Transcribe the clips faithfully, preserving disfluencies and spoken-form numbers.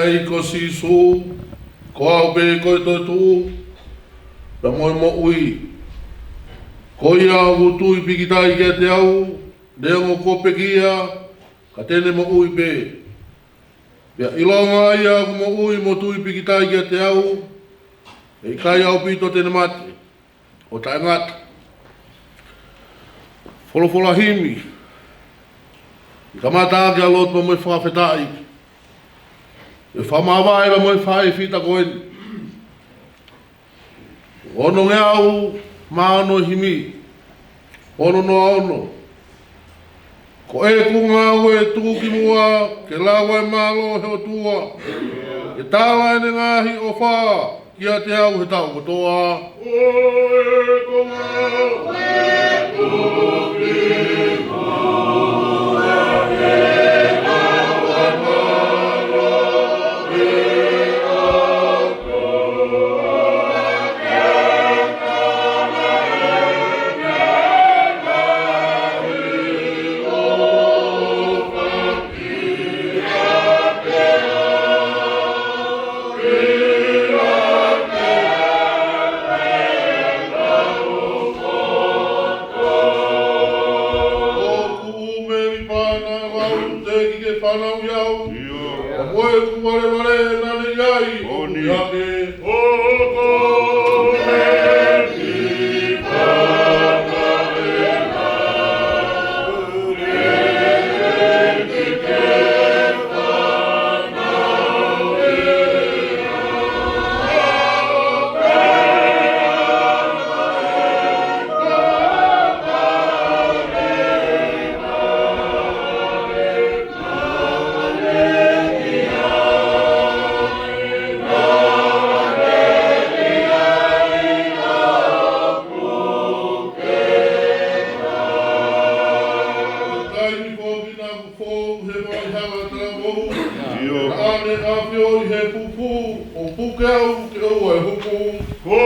ʻEiki ko Sīsū, ko au pē ko e toetuʻu, pea mo e moʻui. Ko ia ʻoku tui pikitai kiate au, neongo kuo pekia, ka te ne moʻui pē. Pea ʻilonga ia ʻoku moʻui mo tui pikitai kiate au, ʻe ʻikai ʻaupito te ne mate, ʻo taʻengata. Folofola himi, ʻi kamata ʻaki ʻa e lotu pea mo e fakafetaʻi. ʻE fakamāvae pea mo e faʻē fita ko eni. Onongeau mā ono himi. Ono noa ono. Ko ʻeku ngāue tuku ki muʻa, ke lava ʻa e mālō ʻo e ʻOtua. Ke tala ʻene ngaahi ʻofa kiate au he taʻu kotoa. ʻOku meli pana lau te ki ke fanau iau. ʻIo. Ka moe ku valevale na ne iai. ʻOni. ʻOku ake. ʻOku meli pana Taimi foki naʻa ku fou he vaihanga talavou. ʻIo. Naʻa ne ʻafioʻi he pupu, ʻo puke au ke ʻoua ʻe huku. Ko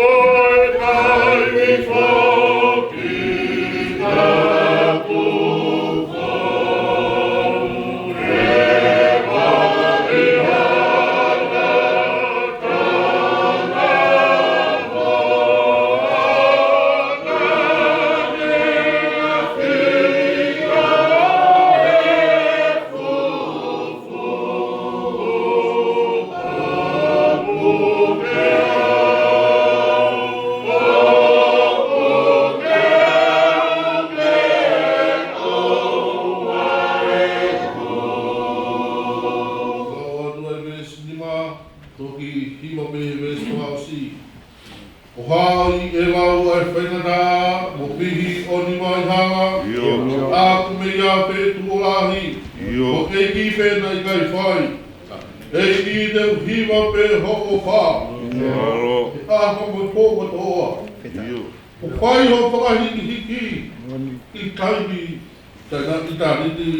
e taimi foki naʻa ku fou he vaihanga Toki hima pē he veesi fakaʻosi. Ko hai ʻe lau ʻa e faingataʻa mo pihi ʻo ni vaihanga. ʻIo. ʻA ku mei a pē tuʻo lahi. ʻIo. Ko ʻEiki pē naʻe ʻikai fai. ʻEiki te u hiva pē hoʻo ʻofa. ʻIo. He ʻaho mo e pō kotoa. ʻIo. ʻO fai hoʻo fakahikihiki ʻi taimi taʻengata ʻitāniti.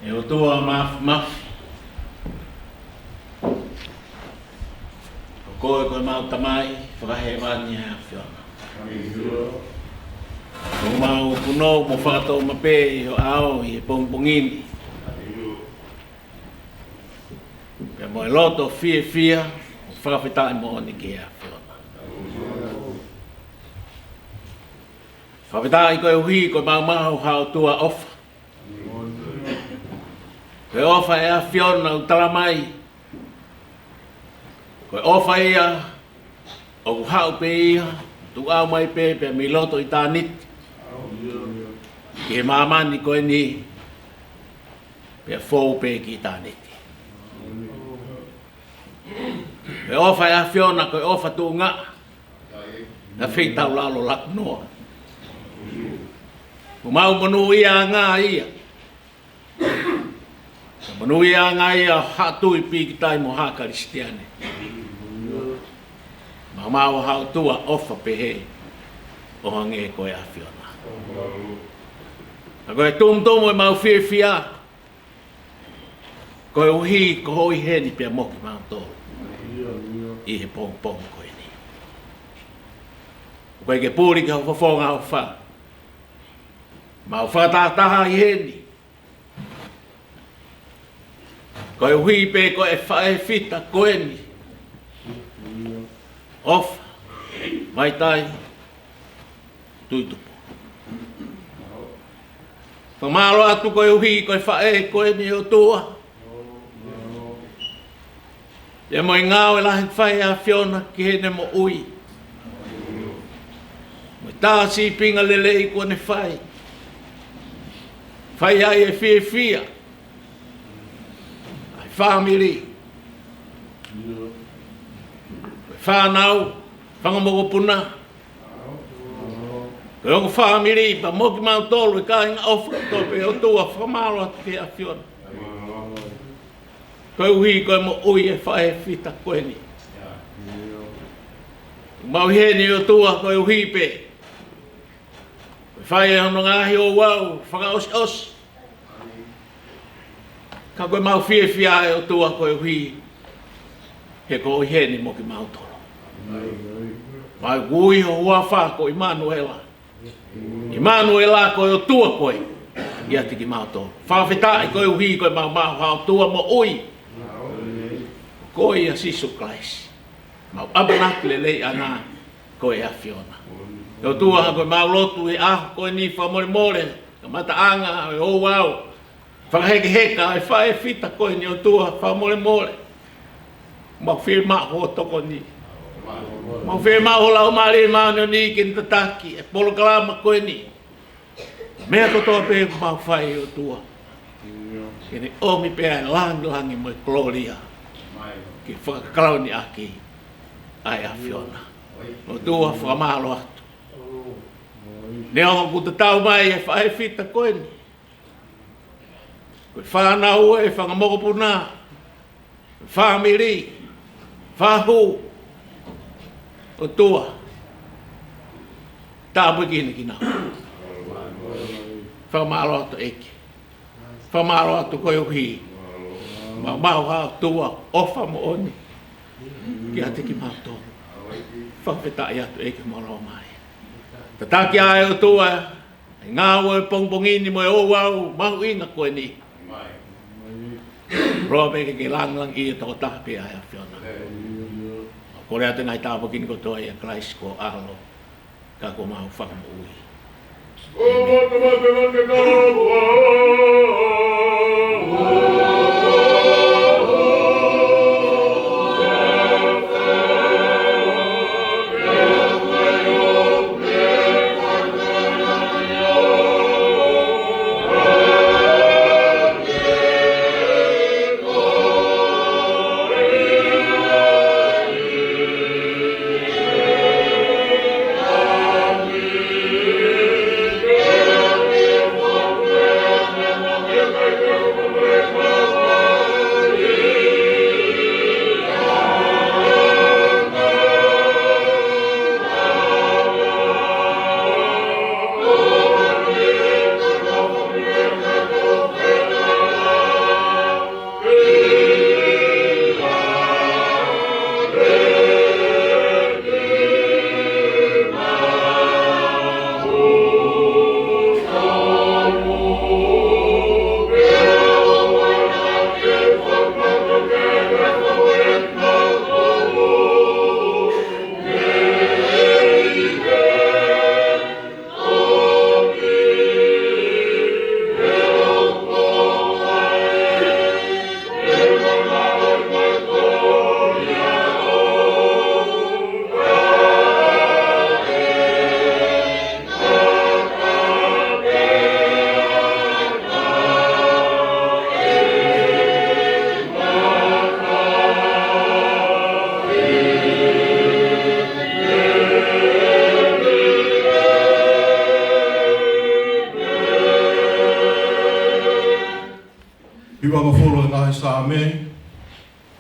ʻE ʻOtua Māfimafi, ko koe ko ʻemau Tamai fakahēvani ʻa e ʻAfiona. Ko ʻemau punou mo fakatoʻo maʻu pē ʻi ho ʻao ʻi he pongipongi ni. Pea mo e loto fiefia, mo fakafetaʻi moʻoni ki he ʻAfiona. Fakafetaʻi koeʻuhi ko e maumau ha ʻOtua ʻofa. Ko e ʻofa ʻa e ʻAfiona ʻoku tala mai. Ko e ʻofa ia, ʻoku haʻu pē ia, tuʻu mai pē, pea mei loto ʻitāniti. ʻi he māmani ko eni, pea fou pē ki ʻitāniti. Ko e ʻofa ʻa e ʻAfiona, ko e ʻofa tuʻungaʻa, naʻe feitaulalo laku noa. ʻOku mau monūʻia ange ia. Monūʻia ange ia ha tui pīkitai mo ha Kalisitiane. Maumau ha ʻOtua ʻofa pehē ʻo hangē ko e ʻAfiona. Ka ko e tumutumu ʻemau fiefia, koeʻuhi ko hoʻo ʻi heni pea mo kimautolu ʻi he pongipongi ko eni. ʻOku ʻikai ke puli ki ho fofonga ʻofa. Mau fakatahataha ʻi heni koeʻuhi pē ko e faʻē fita ko eni. ʻOfa, maitai, tui tupu. Fakamālō atu koeʻuhi ko e faʻē ko eni ʻOtua. Pea mo e ngāue lahi ʻoku fai ʻe he ʻAfiona ki heʻene moʻui. Mo e tā sīpinga lelei kuo ne fai. Fai ai e fiefia ʻa e fāmili. Ko e fānau, fanga mokopuna. Ko e ongo fāmili, pea mo kimautolu, e kāinga ʻofa kotoa pē ʻOtua, fakamālō atu ki he ʻAfiona. Koeʻuhi ko e moʻui ʻa e faʻē fita ko eni. Mau ʻi heni ʻOtua koeʻuhi pē ko e fai ʻa hono ngaahi ouau fakaʻosiʻosi. Ka ko ʻemau fiefia ʻe ʻOtua koeʻuhi he ko hoʻo ʻi heni mo kimautolu. Mau ui ho huafa ko ʻImanuela. ʻImanuela ko e ʻOtua koe ʻiate kimautolu. Fakafetaʻi koeʻuhi ko e maumau ha ʻOtua moʻui. Ko ia Sīsū Kalaisi. Mau ʻamanaki lelei ange ko e ʻAfiona. ʻE ʻOtua ko ʻemau lotu he ʻaho ko eni fakamolemole, kamataʻanga ʻo e ouau fakahekeheka ʻa e faʻē fita ko eni ʻOtua fakamolemole. Mau fiemaʻu ho tokoni. Mau fiemaʻu ho Laumālie Māʻoniʻoni ke ne tataki e polokalama ko eni. Meʻa kotoa pē ʻoku mau fai ʻOtua, ke ne ʻomi pē ʻa e langilangi mo e kolōlia ke fakakalauni ʻaki ʻa e ʻAfiona. ʻOtua fakamālō atu. Neongo kuo tatau mai e faʻē fita ko eni, ko e fānau, e fanga mokopuna, fāmili, fahu, ʻOtua, tāpuekina kinautolu. Fakamālō atu ʻEiki. Fakamālō atu koeʻuhi ko e maumau ha ʻOtua ʻofa moʻoni kiate kimautolu. Fakafetaʻi atu ʻEiki mo e Laumālie. Tataki ʻa e ʻOtua ʻa e ngāue ʻo e pongipongi ni mo e ouau mahuʻinga ko eni. Loa pē ke ke langilangiʻia tokotaha pē ʻa e ʻAfiona. Kole atu e ngaahi tāpuaki ni kotoa ʻia Kalaisi ko ho ʻAlo, ka ko homau Fakamoʻui.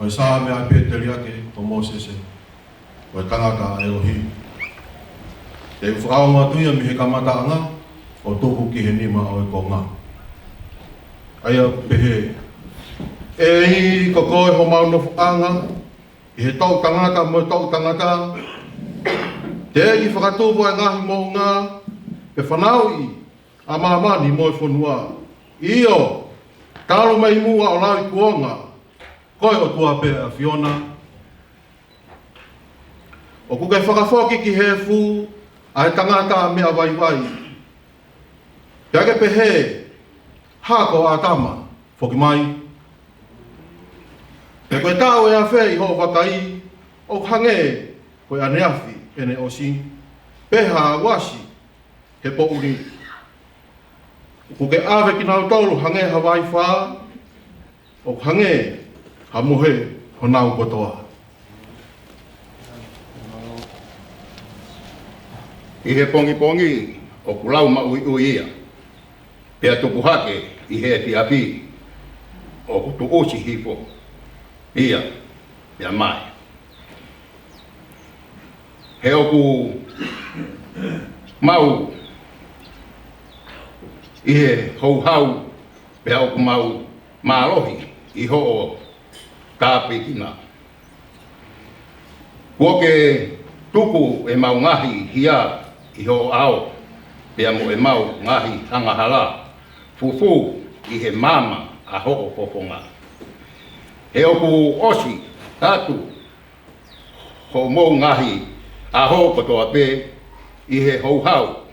Ko e Saame ʻa e Pēteliake, ko Mōsese, ko e tangata ʻa ʻElohimi. Te u fakaongo atu ia mei he kamataʻanga ʻo tuku ki he nima ʻo e konga. ʻA ia ʻoku pehē: ʻEiki, ko koe homau nofoʻanga ʻi he toʻutangata mo e toʻutangata. Teʻeki fakatupu ʻa e ngaahi moʻunga, pe fanauʻi ʻa māmani mo e fonua. ʻIo, talu mei muʻa ʻo lauikuonga, ko e ʻOtua pē ʻa e ʻAfiona. ʻOku ke fakafoki ki he efu ʻa e tangata meʻa vaivai, pea ke pehē: Hako ʻAtama, foki mai. Pea ko e taʻu ʻe afe ʻi hoʻo vakai, ʻoku hangē ko e ʻaneafi ʻene ʻosi, pea hangē ha uasi he poʻuli. ʻOku ke ʻave kinautolu hangē ha vaifā, ʻoku hangē ha mohe honau kotoa. ʻI he pongipongi ʻoku lau maʻuiʻui ia, pea tupu hake ʻi he efiafi ʻoku tuʻusi hifo ia, pea mae. He ʻoku mau ʻi he houhau, pea ʻoku mau mālohi ʻi hoʻo tāpuekina. Kuo ke tuku ʻemau ngaahi hia ʻi hoʻo ʻao, pea mo ʻemau ngaahi angahala fufū ʻi he maama ʻa hoʻo fofonga. He ʻoku ʻosi atu hoʻomou ngaahi ʻaho kotoa pē ʻi he houhau,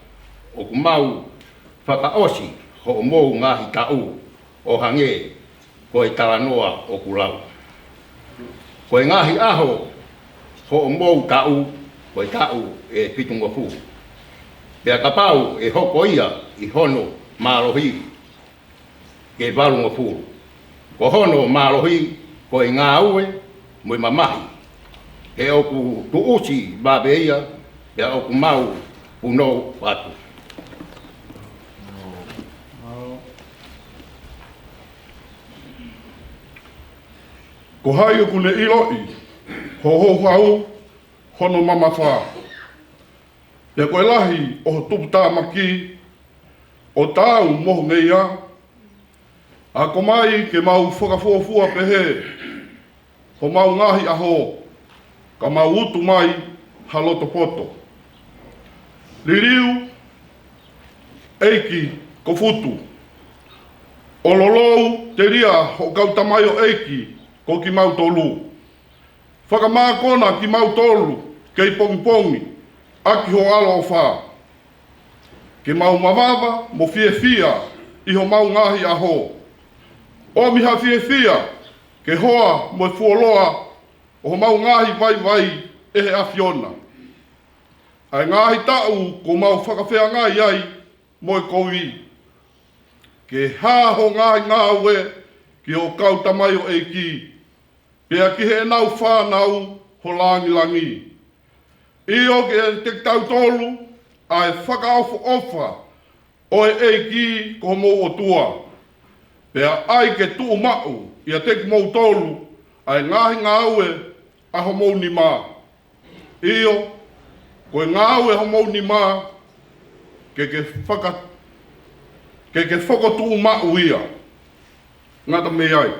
ʻoku mau fakaʻosi hoʻomou ngaahi taʻu ʻo hangē ko e talanoa ʻoku lau. Ko e ngaahi ʻaho hoʻomou taʻu, ko e taʻu ʻe fitungofulu. Pea kapau ʻe hoko ia ʻi hono mālohi, ke valungofulu. Ko hono mālohi ko e ngāue mo e mamahi. He ʻoku tuʻusi vave ia, pea ʻoku mau punou atu. Ko hai ʻoku ne ʻiloʻi ho houhau hono mamafa? Pea ko e lahi ʻo ho tuputāmaki ʻo taau mo ho ngeia? Ako mai ke mau fakafuofua pehē homau ngaahi ʻaho, ka mau utu mai ha loto poto. Liliu, ʻEiki, ko Futu, ʻo lolou telia hoʻo kau tamaioʻeiki ko kimautolu. Fakamākona kimautolu kei pongipongi ʻaki ho ʻaloʻofa, ke mau mavava mo fiefia ʻi homau ngaahi ʻaho. ʻOmi ha fiefia ke hoa mo e fuoloa ʻo homau ngaahi vaivai, ʻe he ʻAfiona, ʻa e ngaahi taʻu kuo mau fakafeangai ai mo e kovi. Ke hā ho ngaahi ngāue ki hoʻo kau tamaioʻeiki, pea ki heʻenau fānau ho lāngilangi. ʻIo, ke ʻiate kitautolu ʻa e fakaʻofoʻofa ʻo e ʻEiki ko homou ʻOtua, pea ʻai ke tuʻu maʻu ʻiate kimoutolu ʻa e ngaahi ngāue ʻa homou nima. ʻIo, ko e ngāue ʻa homou nima, ke ke faka-, ke ke fokotuʻu maʻu ia. Ngata mei ai.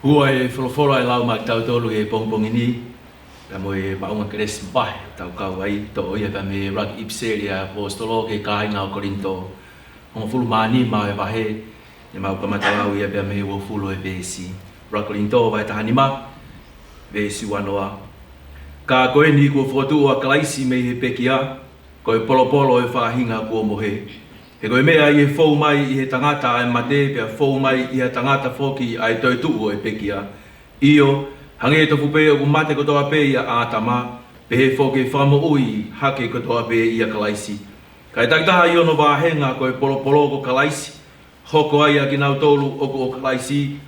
Hua e folofola ʻe lau maʻa kitautolu he pongipongi ni, pea mo e maʻunga kelesi mavahe ʻoku tau kau ai, toʻo ia pea mei he ʻuluaki ʻipiseli ʻa e ʻaposetolo ki he kāinga ʻo Kolinitō, hongofulu mā nima ʻo e vahe, ʻe mau kamata lau ia pea mei he uofulu ʻo e veesi. ʻUluaki Kolinitō vahe taha nima, veesi uanoa. Ka ko eni kuo fokotuʻu ʻa Kalaisi mei he pekia, ko e polopolo ʻo e faʻahinga kuo mohe. He ko e meʻa ʻi he fou mai ʻi he tangata ʻa e mate, pea fou mai ʻi ha tangata foki ʻa e toetuʻu ʻo e pekia. ʻIo, hangē tofu pē ʻoku mate kotoa pē ʻia ʻĀtama, pehē foki ke fakamoʻui hake kotoa pē ʻia Kalaisi. Kae takitaha ʻi hono vāhenga ko e polopolo ko Kalaisi, hoko ai ʻa kinautolu ʻoku ʻo Kalaisi,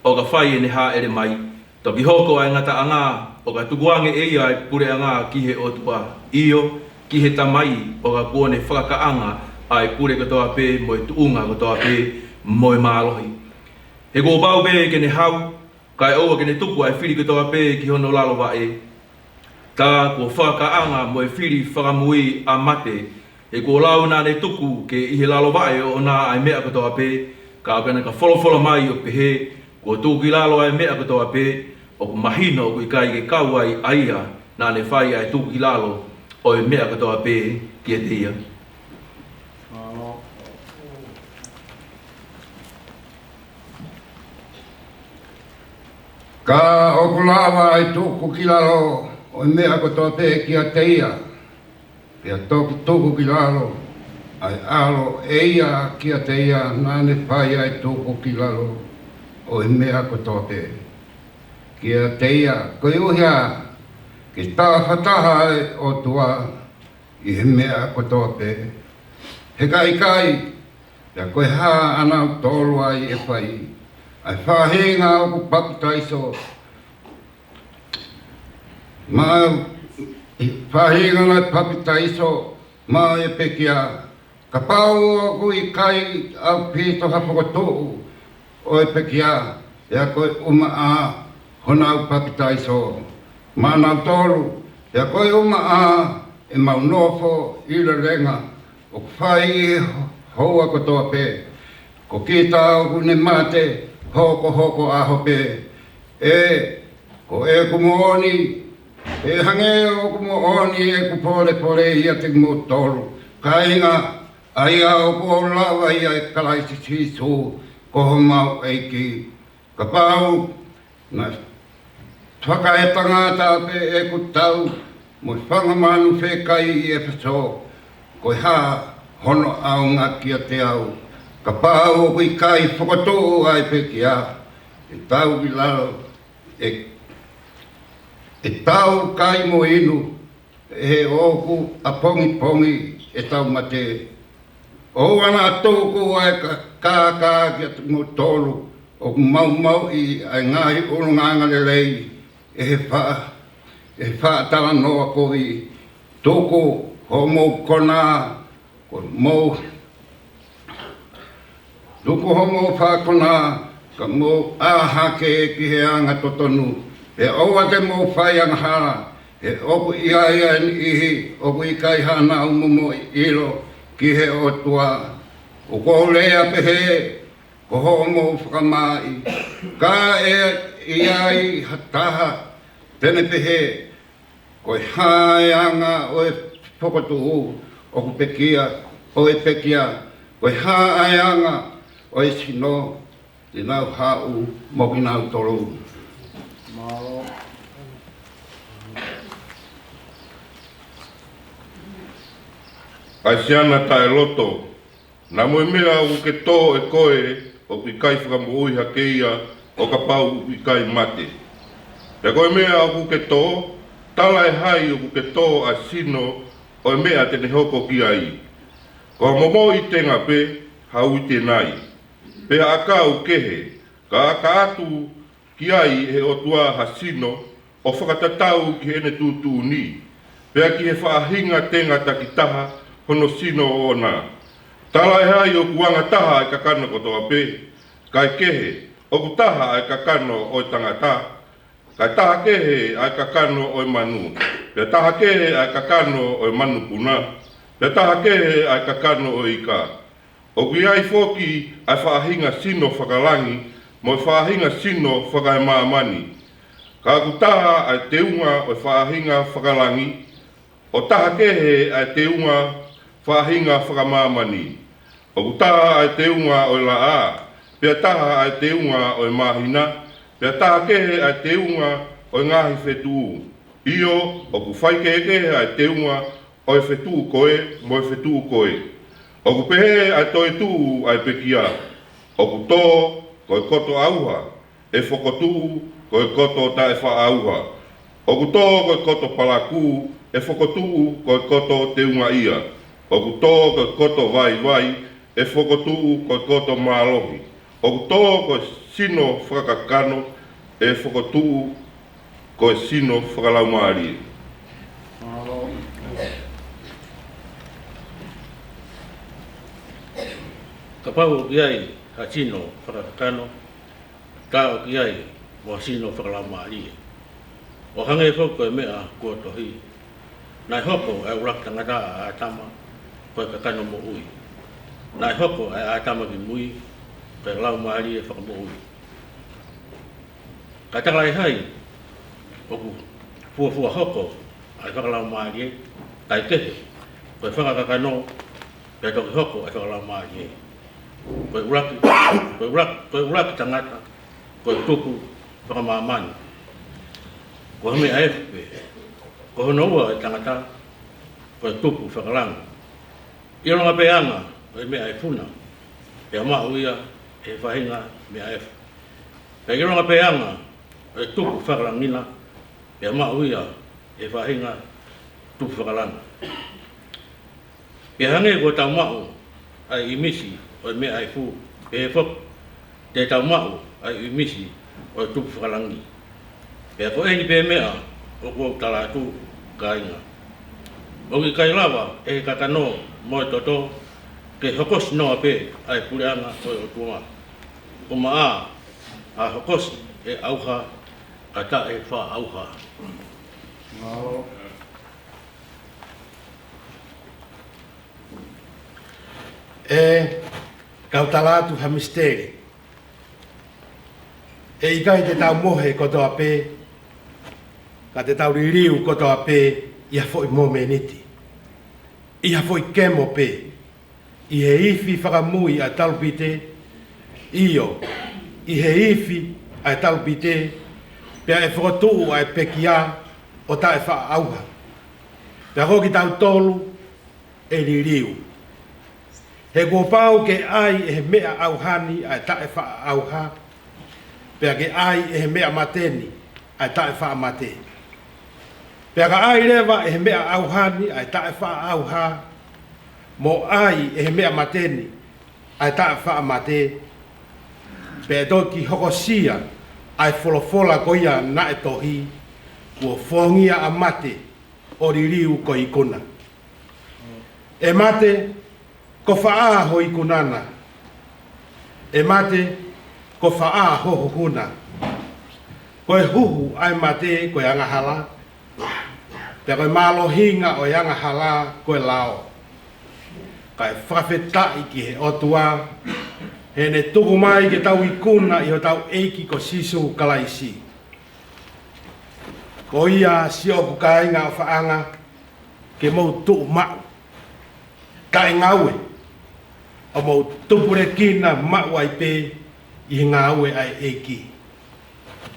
ʻo ka fai ʻene hāʻele mai. Toki hoko ʻa e ngataʻanga, ʻo ka tukuange ʻe ia ʻa e puleʻanga ki he ʻOtua, ʻio, ki he Tamai, ʻo ka kuo ne fakakaʻanga ʻa e pule kotoa pē, mo e tuʻunga kotoa pē, mo e mālohi. He kuo pau pē ke ne hau, kae ʻoua ke ne tuku ʻa e fili kotoa pē ki hono lalo vaʻe. Tā kuo fakakaʻanga mo e fili fakamui ʻa mate, he kuo lau naʻa ne tuku ke ʻi he lalo vaʻe ʻoʻona ʻa e meʻa kotoa pē, ka ʻoku ʻikai ke ne ka folofola mai ʻo pehē, kuo tuku ki lalo ʻa e meʻa kotoa pē, ʻoku mahino ʻoku ʻikai ke kau ai ʻa ia naʻa ne fai ʻa e tuku ki lalo ʻo e meʻa kotoa pē kiate ia. Ka ʻoku lava ʻa e tuku ki lalo ʻo e meʻa kotoa pē kiate ia, pea toki tuku ki lalo ʻa e ʻAlo ʻe ia kiate ia naʻa ne fai ʻa e tuku ki lalo ʻo e meʻa kotoa pē kiate ia, koeʻuhi ke tafataha ʻa e ʻOtua ʻi he meʻa kotoa pē. He ka ʻikai, pea ko e hā ʻa nautolu ai ʻe fai ʻa e faʻahinga ʻoku papitaiso, ma, faʻahinga naʻe papitaiso maʻa e pekia, kapau ʻoku ʻikai ʻaupito ha fokotuʻu ʻo e pekia, pea ko e ʻumaʻā honau papitaiso maʻanautolu, pea ko e ʻumaʻā ʻemau nofo ʻi he lelenga ʻoku fai ʻi he houa kotoa pē. Ko kita ʻoku ne mate hokohoko ʻaho pē. ʻE, ko ʻeku moʻoni, ʻe hangē ʻoku moʻoni ʻeku polepole ʻiate kimoutolu, kāinga, ʻa ia ʻoku ou lava ʻia Kalaisi Sīsū ko homau ʻEiki. Kapau naʻe fakaetangata pē ʻeku tau mo e fanga manu fekai ʻi ʻEfesō, ko e hā hono ʻaonga kiate au? Kapau ʻoku ʻikai fokotuʻu ʻa e pekia, ʻe tau ki lalo, ʻe, ʻe tau kai mo inu, he ʻoku ʻapongipongi ʻetau mate. ʻOua naʻa tuku ʻa e ka-, kākā kiate kimoutolu ʻoku maumauʻi ʻa e ngaahi ʻulungaanga lelei ʻe he faʻa-, ʻe he faʻa talanoa kovi. Tuku hoʻomou konā, ko mou Tuku hoʻomou faʻa konā, ka mou ʻā hake ki he anga totonu. He ʻoua te mou fai angahala, he ʻoku ʻi ai ʻa e niʻihi ʻoku ʻikai haʻanau momoʻi ʻilo ki he ʻOtua. ʻOku ou lea pehē, ko hoʻomou fakamaaʻi. Ka ʻe ʻi ai ha taha te ne pehē, ko e hā ʻa e anga ʻo e fokotuʻu ʻoku pekia, ʻo e pekia, ko e hā ʻa e anga ʻo e sino, te nau haʻu mo kinautolu. ʻA e siana taʻeloto, naʻa mo e meʻa ʻoku ke tō ʻe koe ʻoku ʻikai fakamoʻui hake ia ʻo kapau ʻoku ʻikai mate. Pea ko e meʻa ʻoku ke tō, tala ʻe hai ʻoku ke tō ʻa e sino ʻo e meʻa te ne hoko ki ai? Ko ha momoʻi tenga pē, ha uitenai, pe ha ʻakau kehe, ka ʻaka atu ki ai ʻe he ʻOtua ha sino, ʻo fakatatau ki heʻene tuʻutuʻuni, pea ki he faʻahinga tenga takitaha hono sino ʻoʻona. Tala ʻe hai ʻoku anga taha ʻa e kakano kotoa pē? Kae kehe, ʻoku taha ʻa e kakano ʻo e tangata, kae taha kehe ʻa e kakano ʻo e manu, pea taha kehe ʻa e kakano ʻo e manupuna, pea taha kehe ʻa e kakano ʻo e ika. ʻOku ʻi ai foki ʻa e faʻahinga sino fakalangi mo e faʻahinga sino fakaemāmani. Ka ʻoku taha ʻa e teunga ʻo e faʻahinga fakalangi, ʻo taha kehe ʻa e teunga faʻahinga fakamāmani. ʻOku taha ʻa e teunga ʻo e laʻā, pea taha ʻa e teunga ʻo e māhina, pea taha kehe ʻa e teunga ʻo e ngaahi fetuʻu. ʻIo, ʻoku faikehekehe ʻa e teunga ʻo e fetuʻu ko ē mo e fetuʻu ko ē. ʻOku pehē ʻa e toetuʻu ʻa e pekia, ʻoku tō, ko e koto ʻauha; ʻe fokotuʻu, ko e koto taʻefaʻaʻauha. ʻOku tō ko e koto palakū, ʻe fokotuʻu ko e koto teungaʻia. ʻOku tō ko e koto vaivai, ʻe fokotuʻu ko e koto mālohi. ʻOku tō ko e sino fakakakano, ʻe fokotuʻu ko e sino fakalaumālie. Kapau ʻoku ʻi ai ha sino fakakakano, tā ʻoku ʻi ai mo ha sino fakalaumālie. ʻO hangē foki ko e meʻa kuo tohi: Naʻe hoko ʻa e ʻuluaki tangata, ʻa ʻĀtama, ko e kakano moʻui. Naʻe hoko ʻa ʻĀtama ki mui ko e laumālie fakamoʻui. Ka ʻe takai hai ʻoku fuofua hoko ʻa e fakalaumālie, kae kehe, ko e fakakakano, pea toki hoko ʻa e fakalaumālie. Ko e ʻuluaki, ko e ʻuluaki, ko e ʻuluaki tangata ko e tupu fakamāmani, ko ha meʻa efu pē. Ko hono ua ʻo e tangata ko e tupu fakalangi. ʻIlonga pē anga ʻo e meʻa efu na, pea maʻu ia ʻe he faʻahinga meʻa efu. Pea ʻilonga pē anga ʻo e tupu fakalangi na, pea maʻu ia ʻe he faʻahinga tupu fakalangi. Pea hangē kuo tau maʻu ʻa e ʻīmisi ʻo e meʻa efu, pehē foki te tau maʻu ʻa e ʻīmisi ʻo e tupu fakalangi. Pea ko eni pē meʻa ʻoku ou tala atu, kāinga: ʻOku ʻikai lava ʻe he kakano mo e toto ke hokosi noa pē ʻa e puleʻanga ʻo e ʻOtua. Ko e meʻa ʻa e hokosi ʻe ʻauha, ka taʻe faʻa ʻauha. ʻE, kau tala atu ha misiteli. ʻE ʻikai te tau mohe kotoa pē, ka te tau liliu kotoa pē ʻi ha foʻi momeniti, ʻi ha foʻi kemo pē, ʻi he ifi fakamui ʻa e talupite, ʻio, ʻi he ifi ʻa e talupite, pea ʻe fokotuʻu ʻa e pekia ʻo taʻe faʻa ʻauha. Pea ko kitautolu ʻe liliu. He kuo pau ke ʻai ʻe he meʻa ʻauha ni ʻa e taʻe faʻa ʻauha, pea ke ʻai ʻe he meʻa mate ni ʻa e taʻe faʻa mate. Pea ka ʻai leva ʻe he meʻa ʻauha ni ʻa e taʻe faʻa ʻauha, mo ʻai ʻe he meʻa mate ni ʻa e taʻe faʻa mate, pea toki hokosia ʻa e folofola ko ia naʻe tohi: Kuo fongia ʻa mate ʻo liliu ko e ikuna. ʻE mate, ko fē ho ikuna na? ʻE mate, ko fē ho huhu na? Ko e huhu ʻa e mate ko e angahala, pea ko e mālohinga ʻo e angahala ko e lao. Kae fakafetaʻi ki he ʻOtua, he ne tuku mai ke tau ikuna ʻi hotau ʻEiki ko Sīsū Kalaisi. Ko ia, siʻoku kāinga ʻofaʻanga, ke mou tuʻu maʻu, taʻe ngaue, ʻo mou tupulekina maʻu ai pē ʻi he ngāue ʻa e ʻEiki.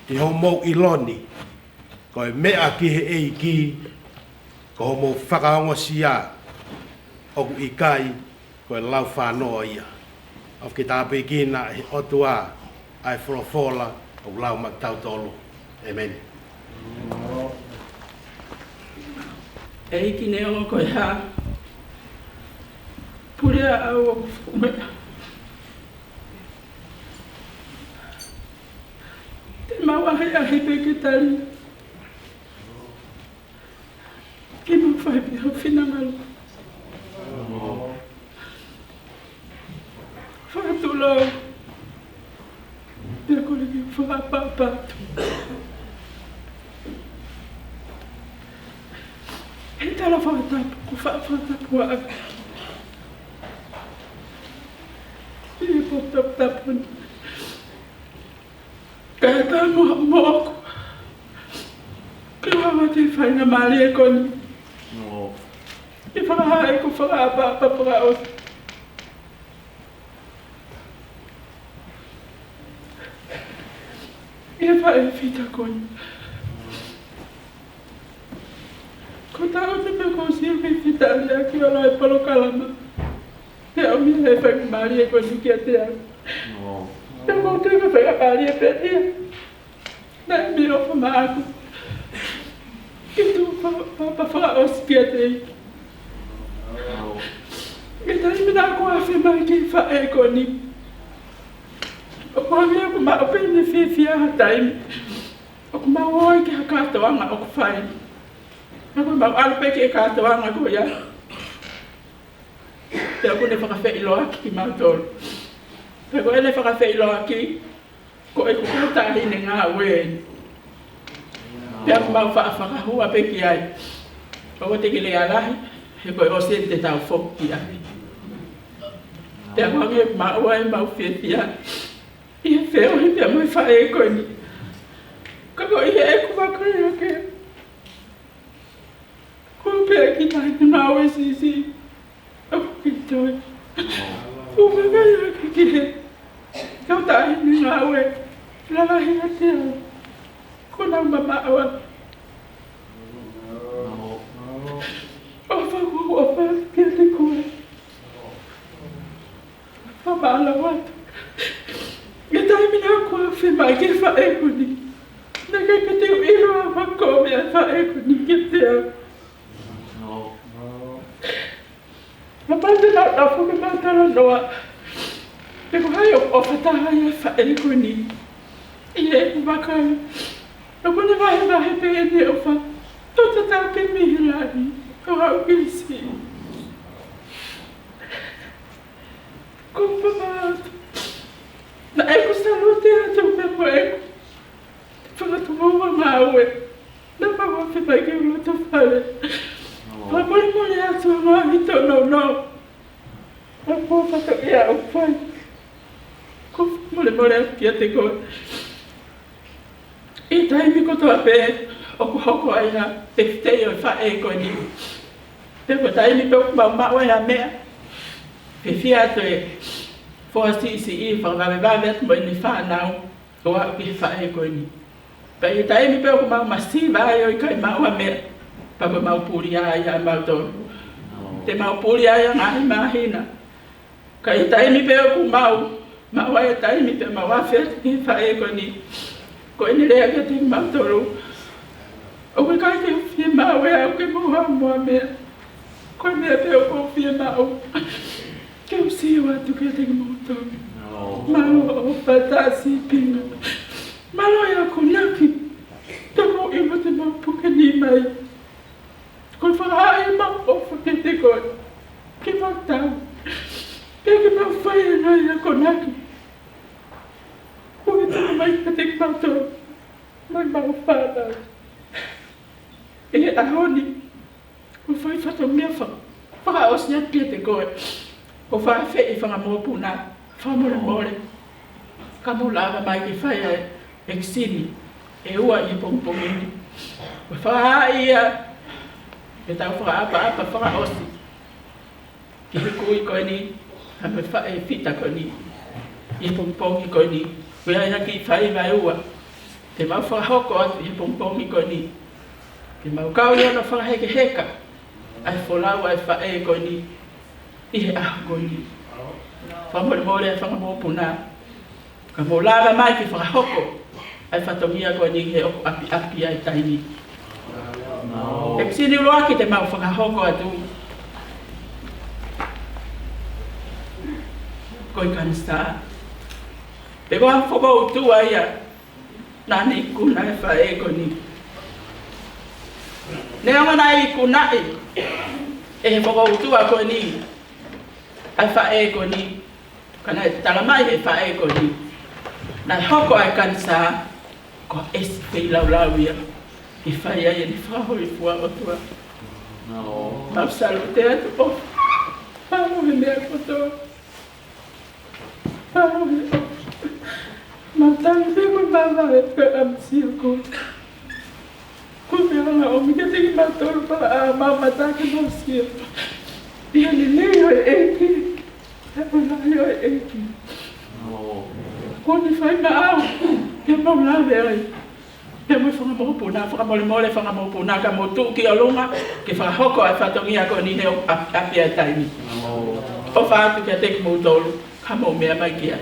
ʻI hoʻomou ʻilo ni, ko e meʻa ki he ʻEiki, ko hoʻomou fakaongosia, ʻoku ʻikai ko e laufānō ia. ʻOfa ke tāpuekina ʻe he ʻOtua ʻa e folofola ʻoku lau maʻa kitautolu. ʻĒmeni. ʻEiki neongo ko e hā, pule ʻa au ʻoku fuʻu meʻa. Te mau ʻahiʻahi pē ke tali. Ke mau fai pē ho finangalo. Fakatulou. Pea kole ke fakaʻapaʻapa atu. He tala fakatapu, ko e fa-, fakatapu ʻa e potu tapu ni. Kae ʻatā mo, moʻoku ke u ʻavate ʻi he faingamālie ko eni. ʻO. ʻI he fakahā ʻeku fakaʻapaʻapa fakaʻosi ʻi he faʻē fita ko eni. Ko e taʻu ni pē kuo u sio ki he fita liʻaki ʻo lau e polokalama. Pea ʻomi ʻe he faingamālie ko eni kiate au. ʻO. Pea ʻoku ou tui ko e faingamālie pē ia naʻe ʻomi ʻo fai maʻaku. Ke tuʻu fa-, fa-, fa-, fakaʻosi kiate ia. ʻI he taimi naʻa ku afe mai ki he faʻē ko eni, ʻoku hangē ʻoku maʻu pē ʻene fiefia ha taimi. ʻOku mau ō ki ha kātoanga ʻoku fai. Naʻa ku mau ʻalu pē ki he kātoanga ko ia. Pea ʻoku ne fakafeʻiloaki kimautolu. Pea ko ʻene fakafeʻiloaki, ko ʻeku kautaʻahine ngāue eni. Pea ʻoku mau faʻa fakahua pē ki ai. ʻOua te ke lea lahi, he ko e ʻosi eni te tau foki ki ai. Pea ʻoku hangē ʻoku maʻu ai ʻemau fiefia ʻi he feohi pea mo e faʻē ko eni. Ka ko ʻi heʻeku vakai hake, ko e pē ki tahi te mau e sisi. ʻOku ke toe. ʻOku vakai hake ki he kautaʻahine ngāue lalahi ʻiate au. Ko ʻenau mamaʻo. ʻOfa, ʻofa kiate koe. Fakamālō atu. ʻI he taimi naʻa ku afe mai ki he faʻē ko eni, naʻe ʻikai ke te u ʻilo ha fakaʻosi ʻa e faʻē ko eni kiate au. Naʻa pau te nau tafoki mai talanoa pe ko hai ʻoku ʻofa taha ai e faʻē ko eni. ʻI heʻeku vakai, ʻoku ne vahevahe pē ʻene ʻofa. Tō tatau pē mei he laʻi, ʻo aʻu ki he siʻi. Ko e papa atu. Naʻe ʻoku salute atu pē mo ʻeku fanga tokoua ngāue naʻa mau afe mai ki loto fale. Fakamolemole atu ʻa e ngaahi tōnounou ʻoku ou faʻa toʻo ʻoku fai. ʻOku ou fakamolemole atu kiate koe. ʻI he taimi kotoa pē ʻoku hoko ai ha tefitoʻi ʻo e faʻē ko eni, pe ko e taimi pē ʻoku mau maʻu ai ha meʻa, fiefia atu e foha siʻisiʻi, fakavavevave atu mo ʻene fānau, ʻo aʻu ki he faʻē ko eni. Pea ʻi he taimi pē ʻoku mau masiva ai ʻo ʻikai maʻu ha meʻa, pea ko ʻemau puli ai ʻa mautolu. Te mau puli ai ʻa e ngaahi māhina. Ka ʻi he taimi pē ʻoku mau maʻu ai e taimi pea mau afe atu ki he faʻē ko eni, ko ʻene lea kiate kimautolu: ʻOku ʻikai ke u fiemaʻu ʻe au ke mou haʻu mo ha meʻa. Ko e meʻa pē ʻoku ou fiemaʻu, ke u sio atu kiate kimoutolu. Mālō ʻofa, tā sīpinga. Mālō e akonaki. Te mau ʻilo te mau puke nima ai. Ko e fakahā ʻemau ʻofa kiate koe, ke mau tau, pea ke mau fai e ngaahi akonaki kuo ke tuku mai kiate kimautolu mo ʻemau fānau. ʻI he ʻaho ni, ʻoku ou fai fatongia fa-, fakaʻosi atu kiate koe. ʻOku ou fakaafeʻi e fanga mokopuna, fakamolemole ka mou lava mai ke fai ʻa e ʻekisini ʻe ua ʻi he pongipongi ni. ʻOku ou fakahaaʻi ia ke tau fakaʻapaʻapa fakaʻosi ki he kui ko eni, pea mo e faʻē fita ko eni, ʻi he pongipongi ko eni. Ko ia ʻa e kiʻi faiva ʻe ua te mau fakahoko atu ʻi he pongipongi ko eni, ke mau kau ʻi hono fakahekeheka ʻa e folau ʻa e faʻē ko eni ʻi he ʻaho ko eni. Fakamolemole ʻa e fanga mokopuna, ka mou lava mai ke fakahoko ʻa e fatongia ko eni he ʻoku ʻapiʻapi ʻa e taimi. ʻEkisini ʻuluaki te mau fakahoko atu ko e kanisā. Pea ko e fokoutua ia naʻa ne ikuna ʻa e faʻē ko eni. Neongo naʻe ikunaʻi ʻe he fokoutua ko eni ʻa e faʻē ko eni, ka naʻe talamai ʻe he faʻē ko eni naʻe hoko ʻa e kanisā ko e ʻesi feilaulau ia ke fai ai ʻene fakahōifua ʻOtua. Mau salute atu ʻofa ʻa e meʻa kotoa. Mau tanu pē ko e vavae pē ʻa e misia ko. Ko e anga ʻomi kiate kimautolu pea ʻa mau mata ke mau sio ʻi he lelei ʻo e ʻEiki, ʻi he ʻamanaki ʻo e ʻEiki. Ko ʻene fai maʻau ke mau lave ai. Pea mo e fanga mokopuna, fakamolemole fanga mokopuna, ka mou tuʻu ki ʻolunga ke fakahoko ʻa e fatongia ko eni he ʻoku ʻapiʻapi ʻa e taimi. ʻOfa atu kiate kimoutolu, ka mou meʻa mai ki ai.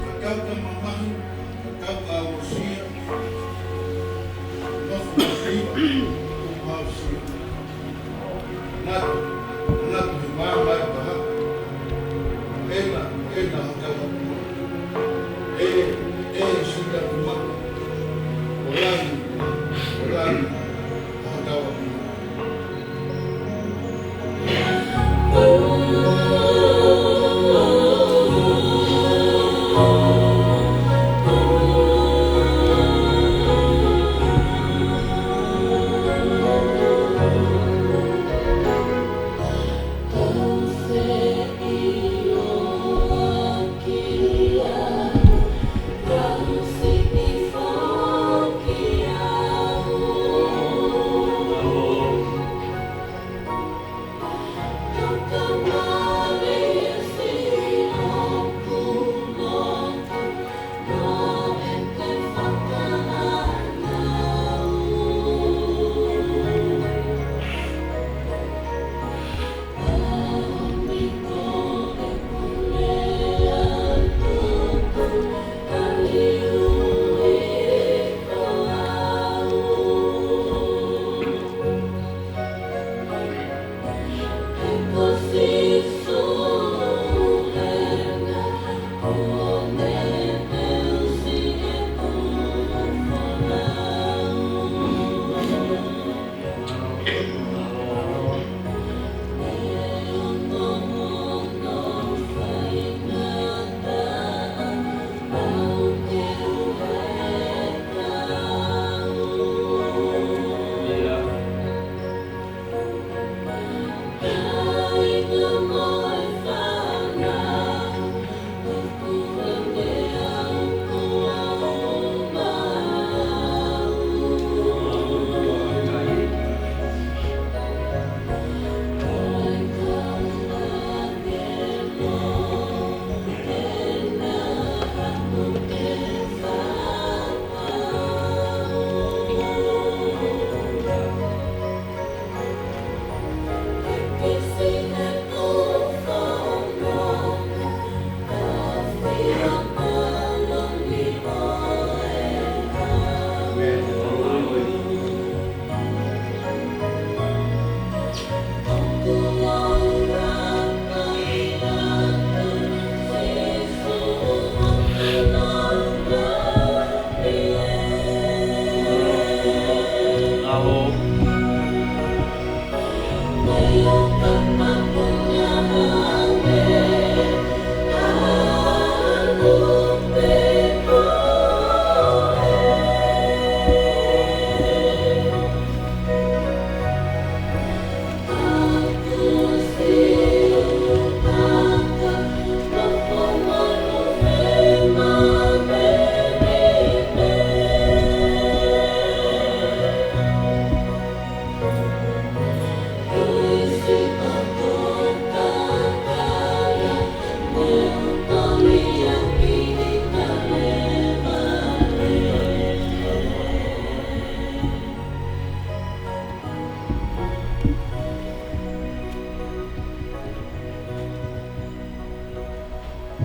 Fakauka mamahi, fakauka aʻusia, nofo masiva, upa aʻusia. Ngatu, ngatu he māmani paha. ʻEna, ʻena hotau Hatuʻa. ʻE, ʻe sita kuma. ʻO langi, ʻo langi, hotau Hatuʻa.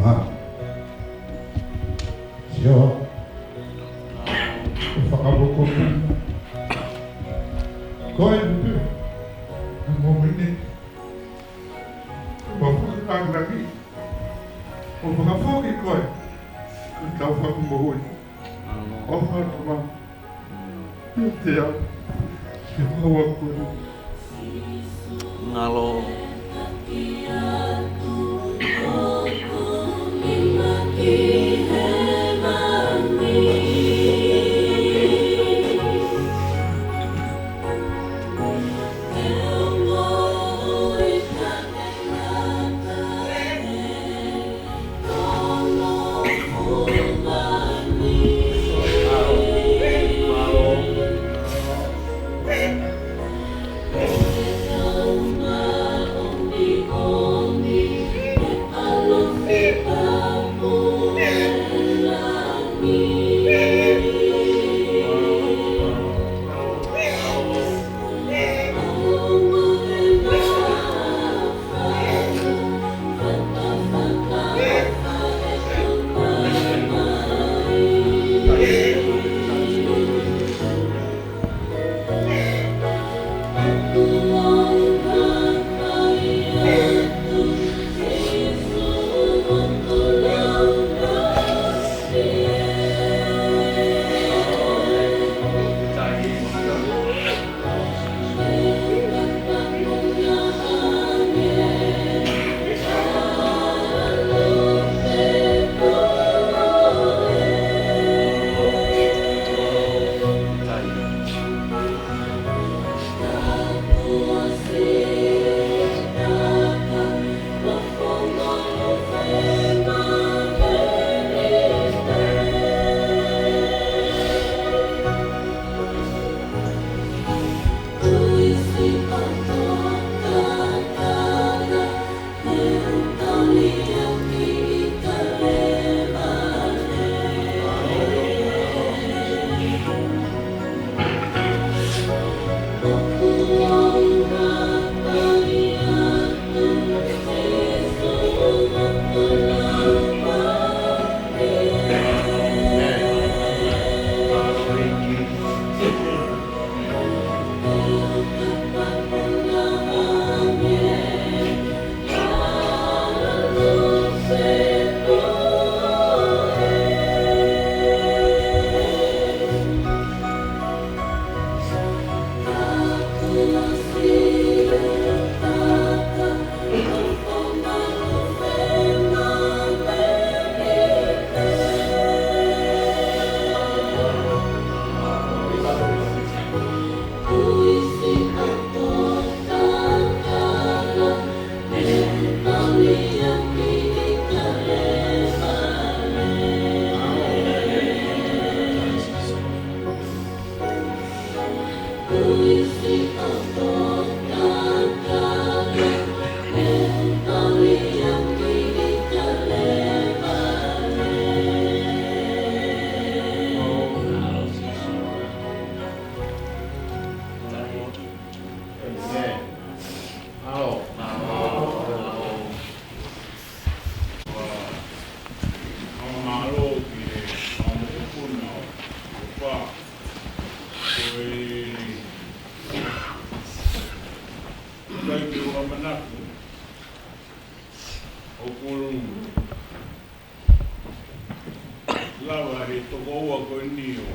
Wow. Sio. Ko e fakamoʻoni ko eni pē. ʻA e momoni ni. Ko e fakalangi. Ko e fakafoki ko ē. Ko e tau fakamoʻoni. ʻOfa atu ma. Te au. Te au aku. Ngalo. Lava he tokoua ko eni ʻo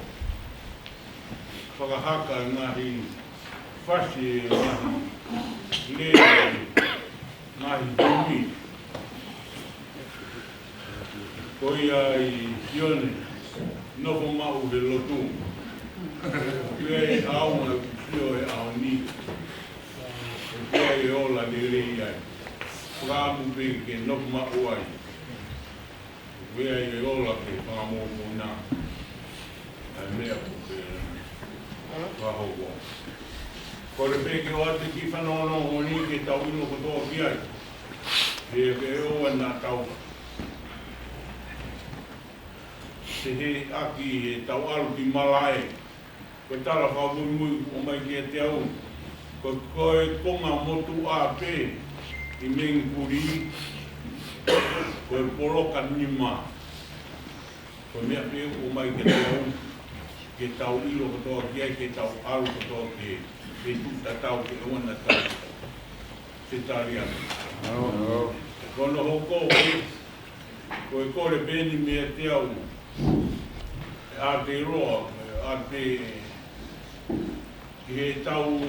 fakahaka e ngaahi fasi, e ngaahi lea, e ngaahi tumi. Ko ia ʻi Sione, nofo maʻu he lotu. Ko ia ʻi he ʻaonga ʻoku sio he ʻaho ni. Ko ia ʻe ola lelei ai. Fakaʻamu pē ke nofo maʻu ai. Ko ia ʻe ola ke fakamoʻoni. ʻA e meʻa ko ē ke fakahoko. Kole pē ke ʻoatu e kiʻi fanongonongo ni ke tau ʻilo kotoa ki ai. He ke ʻoua naʻa tau fehiʻaki he tau ʻalu ki malaʻe. Ko e tala fakamuimui ʻoku ʻomai kiate au. Ko, ko e konga motuʻa pē ʻi Mengupuli, ko e poloka nima. Ko e meʻa pē ʻoku ʻomai kiate au, ke tau ʻilo kotoa ki ai, ke tau ʻalu kotoa ki ai, ke tuʻu tatau ke ʻoua naʻa tau se tali atu. Ko hono hoko, ko e kole pē eni meiate au, ʻa e loa, ʻa e ki he tau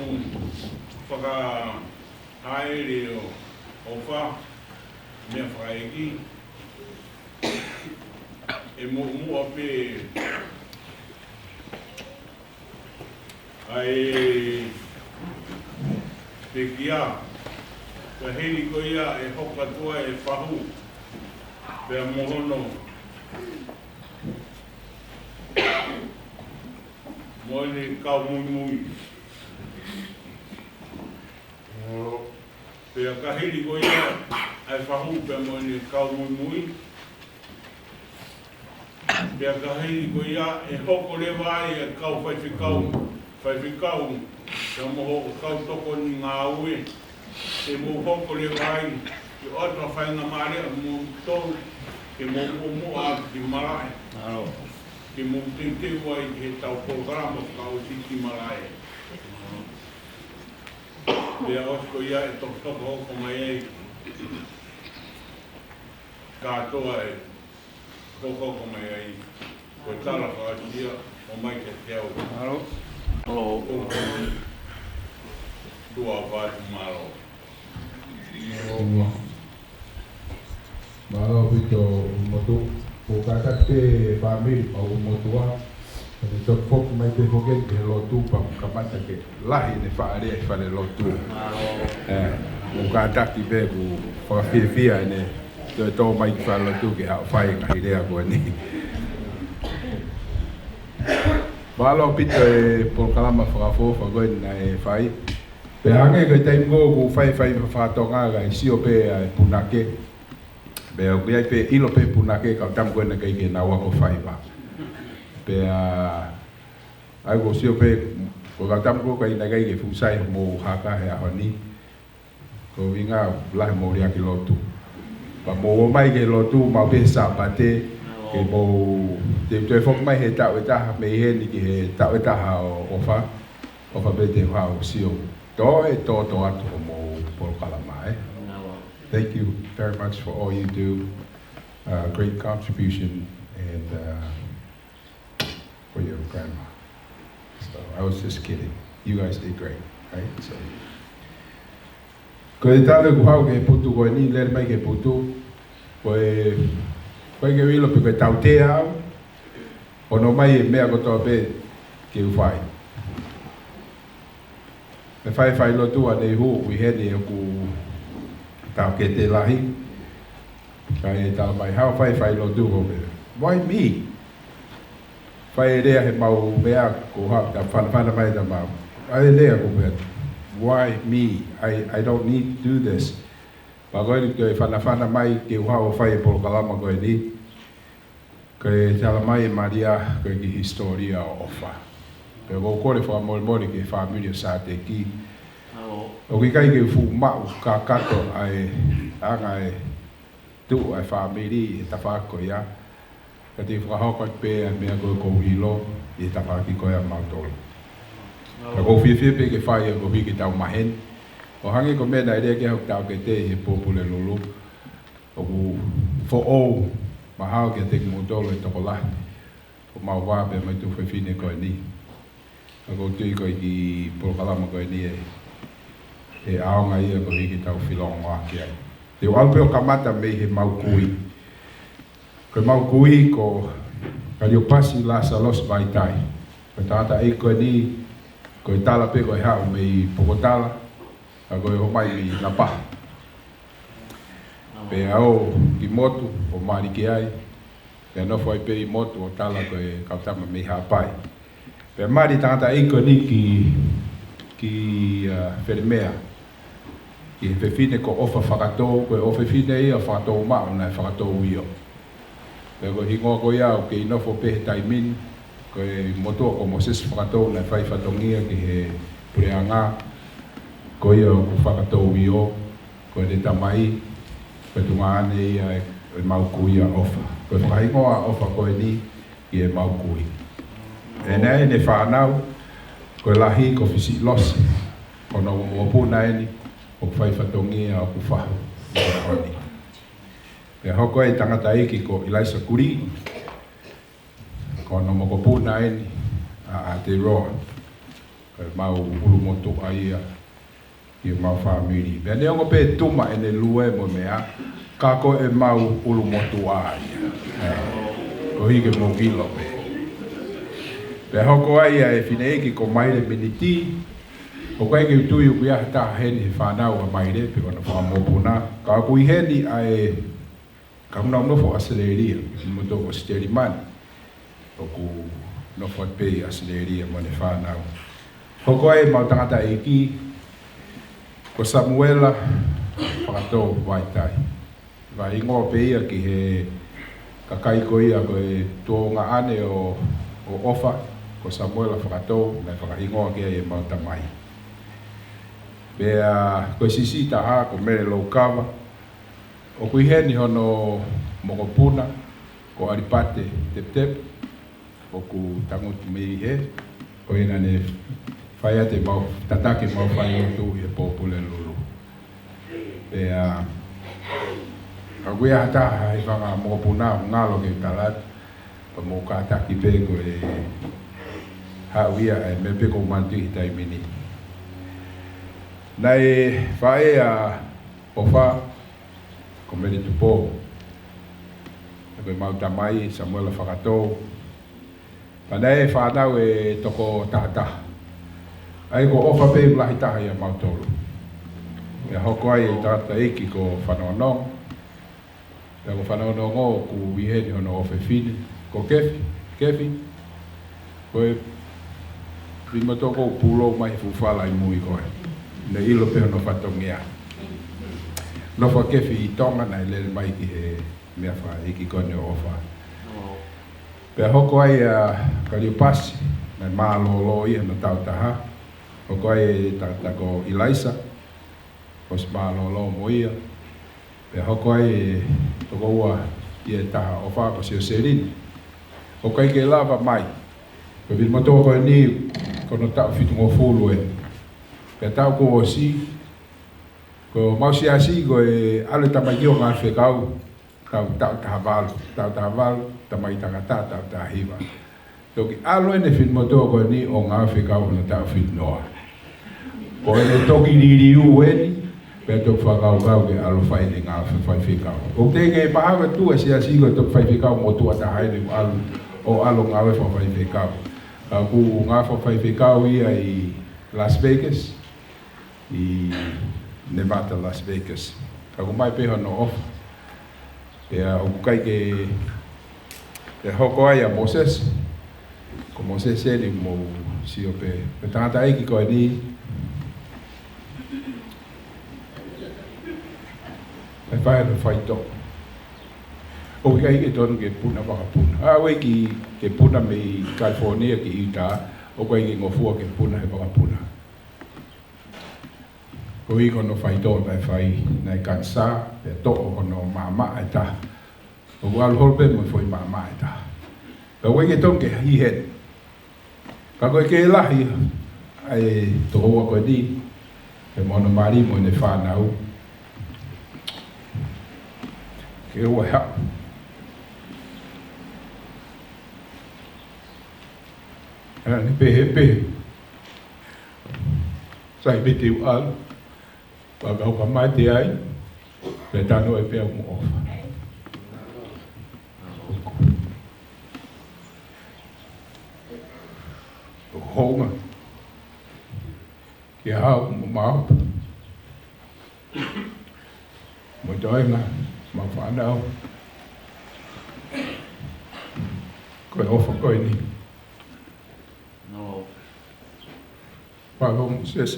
fakahaʻele ʻo, ʻofa, meʻa fakaʻeiki, ʻe muʻomuʻa pē ʻa e pekia, ka hili ko ia ʻe hoko atu ai e fahu, pea mo hono, mo ʻene kau muimui. Pea ka hili ko ia ʻa e fahu pea mo ʻene kau muimui. Pea ka hili ko ia ʻe hoko leva ai e kau faifekau, faifekau, pea mo hoʻo kau tokoni ngāue, ke mou hoko leva ai, ke ʻoatu ʻa e faingamālie ʻa moutolu, ke mou muʻomuʻa ki malaʻe. Ke mou teuteu ai ki he tau polokalama fakaʻosi ki malaʻe. Pea ʻosi ko ia ʻe tokotoko hoko mai ai. Kātoa ʻe tokotoko mai ai. Ko e tala fakaʻosi ia ʻoku ʻomai kiate au. Mālō. Mālō. Tuʻa ʻofa atu, mālō. Mālō ʻaupito ʻUlumotuʻa. ʻOku kātaki pē fāmili ʻa ʻUlumotuʻa. Pea ne toki foki mai pē foki ki he lotu pea kamata ke lahi ʻene faʻa lea ʻi falelotu. ʻE, ʻoku kātaki pē ʻoku fakafiefia ʻene toe tō mai ki falelotu ke haʻu ʻo fai e ngaahi lea ko eni. Mālō ʻaupito e polokalama fakaʻofoʻofa ko eni naʻe fai. Pea hangē ko e taimi ko ē ʻoku fai e fai fakatonga kae sio pē ʻa e punake. Pea ʻoku ʻi ai pē ʻilo pē punake kau tamu ko ē naʻe ʻikai ke nau ako faiva. Pea ʻai ʻoku sio pē, ko kau tamu ko ē ʻikai ke fuʻu sai hoʻomou haka he ʻaho ni. Ko e ʻuhinga lahi hoʻomou liʻaki lotu. Pea mou ō mai ki he lotu, maʻu pē Sāpate, ke mou, te, te foki mai he taʻu ʻe taha, mei heni ki he taʻu ʻe taha ʻo, ʻofa. ʻOfa pē te u haʻu ʻo sio. Toe tōtōatu hoʻomou polokalama, ē. Thank you very much for all you do. Uh, great contribution and, uh, for your grandma. So I was just kidding. You guys did great, right? So, ko e tala ʻoku haʻu ki he putu ko eni, lele mai ki he putu. Ko e, ko e ke ʻilo pe ko e tautea au. ʻOno mai e meʻa kotoa pē ke u fai. ʻE fai failotu ʻanenai ʻoku ʻi heni ʻeku taʻokete lahi. Kae tala mai haʻu ʻo fai failotu ko pē. Why me? Fai e lea he mau meʻa ko ha ta fanafana mai ta mau. ʻAi e lea ko pē. Why me? I, I don't need to do this. Pea ko eni toe fanafana mai ke u haʻu ʻo fai e polokalama ko eni. Ko e tala mai ʻe Malia, ko e kiʻi hisitōlia ʻo ʻofa. Pea ʻoku ou kole fakamolemole ki he fāmili ʻo Sāteki. ʻOku ʻikai ke fuʻu maʻu kakato ʻa e anga e tuʻu ʻa e fāmili he tafaʻaki ko ia. Ka te u fakahoko atu pē ʻa e meʻa ko ē ʻoku ou ʻilo ʻi he tafaʻaki ko ia ʻa mautolu. Ka ʻoku ou fiefia pē ke fai ʻa e kovi ke tau maheni. ʻO hangē ko e meʻa naʻe lea ki ai hoku taʻokete ʻi he Pōpula Lulu. ʻOku foʻou mahalo kiate kimoutolu e tokolahi. Ko mau vā pē mai tuʻu fefine ko eni. Ka ʻoku ou tui ko e kiʻi polokalama ko eni ʻe, ʻe ʻaonga ia ko e hiki tau filongo ake ai. Te u ʻalu pē ʻo kamata mei he mau kui. Ko e mau kui ko Kaliopasi Lasalosi Vaitai. Ko e tangataʻeiki ko eni, ko e tala pē ko e haʻu mei Pokotala, ka ko e ō mai mei Lapaha. Pea ō ki motu ʻo mali ki ai, pea nofo ai pē ʻi motu ʻo tala ko e kau tama mei Haʻapai. Pea mali tangataʻeiki ko eni ki, ki, uh, Felemea, ki he fefine ko ʻOfa Fakatou, ko e ʻofefine ia ʻo Fakatou Maʻu naʻe Fakatou Io. Pea ko e hingoa ko ia ʻoku kei nofo pē he taimi ni, ko e motuʻa ko Mosese Fakatou naʻe fai fatongia ki he puleʻanga, ko ia ʻoku Fakatou Io, ko ʻene tamai, ko e tuongaʻane ia ʻo e mau kui ʻa ʻOfa. Ko e fakahingoa ʻa ʻOfa ko eni ki he mau kui. ʻEne, ʻene fānau, ko e lahi ko Fisiʻilosi, ko hono mokopuna eni, ʻoku fai fatongia ʻoku fahu ʻi he ʻaho ni. Pea hoko ai e tangataʻeiki ko ʻIlaisa Kulī, ko hono mokopuna eni ʻa, ʻa Teiroa, ko e mau ʻulumotuʻa ia ʻi he mau fāmili. Pea neongo pē tuma ʻene lue mo e meʻa, ka ko e mau ʻulumotuʻa ia. Ē, ko e hiki mo kilo pē. Pea hoko ai ʻa e fineʻeiki ko Maile Miniti, ʻoku ʻikai ke u tui ʻoku ʻi ai ha taha heni he fānau ʻa Maile, pe ko hono fanga mokopuna. Ka ʻoku ʻi heni ʻa e kau nau nofo ʻAositelēlia, mo e toʻo ʻAositelēlia mani. ʻOku nofo pē ʻi ʻAositelēlia mo ʻene fānau. Hoko ai e mau tangataʻeiki, ko Samuela Fakatou Vaitai. Fakahingoa pē ia ki he kakai ko ia ko e tuongaʻane ʻo, ʻo ʻOfa, ko Samuela Fakatou, naʻe fakahingoa ki ai e mau tamai. Pea ko e siʻisiʻi taha, ko Mele Loukava, ʻoku ʻi heni hono mokopuna, ko ʻAlipate Teputepu, ʻoku tangutu mei hē, ko ia naʻa ne fai atu e mau tataki, mau fai lotu ʻi he Pōpula Lulu. Pea, ka ʻoku ʻi ai ha taha he fanga mokopuna ʻoku ngalo ke tala atu, pea mou kātaki pē ko e haʻu ia ʻa e meʻa pē ʻoku ou manatuʻi he taimi ni. Naʻe faʻē ʻa ʻOfa, ko Mele Tupou. Ko e mau tamai, Samuela Fakatou. Pea naʻe fānau ʻe toko tahataha. ʻA ia ko ʻOfa pē lahi taha ʻia mautolu. Pea hoko ai e tangataʻeiki ko Fanongonongo. Pea ko Fanongonongo ʻoku ʻi heni hono ʻofefine, ko Kefi, Kefi. Ko e finemotuʻa ʻoku pulou mai he fuʻu fala ʻi mui ko ē. Naʻe ʻilo pē hono fatongia. Nofo ʻa Kefi ʻi Tonga naʻe lele mai ki he meʻa fakaʻeiki ko eni ʻo ʻOfa. Pea hoko ai ʻa Kaliopasi, naʻe mālōlō ia hono taʻu taha. Hoko ai e tangata ko ʻIlaisa, ʻosi mālōlō mo ia. Pea hoko ai e tokoua ia ʻe taha ʻo ʻOfa ko Sioseline. ʻOku ʻikai ke lava mai. Ko e finemotuʻa ko eni, ko hono taʻu fitungofulu ē. Pea taʻu kuo ʻosi, ko homau siasi ko e ʻalu e tamaiki ʻo ngāue fekau, taʻu, taʻu taha valu, taʻu taha valu, tamaiki tangata, taʻu taha hiva. Toki ʻalu ʻene finemotuʻa ko eni ʻo ngāue fekau hono taʻu fitu noa. Ko ʻene toki liliu eni, pea toki fakakaukau ke ʻalu fai ʻene ngāue faifekau. ʻOku teʻeki ke mahalo atu e siasi ko e toki faifekau motuʻa taha eni ʻoku ʻalu, ʻo ʻalu ngāue fakafaifekau. Ka ʻoku ngāue fakafaifekau ia ʻi Las Vegas, ʻi Nevada, Las Vegas. Ka ʻoku ʻomai pē hono ʻofa. Pea ʻoku ʻikai ke, ke hoko ai ʻa Mosese. Ko Mosese eni mou sio pē. Ko e tangataʻeiki ko eni. Naʻe fai hono faitoʻo. ʻOku ʻikai ke tonu ke puna vakapuna. ʻA, ʻoku ʻikai ke puna mei California ki Utah. ʻOku ʻikai ke ngofua ke puna he vakapuna. Koeʻuhi ko hono faitoʻo naʻe fai, naʻe kanisā, pea toʻo hono maʻamaʻa ʻe taha. ʻOku ʻalu holo pē mo e foʻi maʻamaʻa ʻe taha. Pea ʻoku ʻikai ke tonu ke hiheni. Ka ko e kei lahi ʻa e tokoua ko eni, pea mo hono mali mo ʻene fānau. Ke ua haʻu. Naʻá ne pehē pē, sai pē te u ʻalu, pea ka u ka mate ai, pea tanu ai pē au mo ʻofa. ʻOku hounga ke haʻu mo maʻu mo e toenga, mo e fānau, ko e ʻofa ko eni. Palo Moses.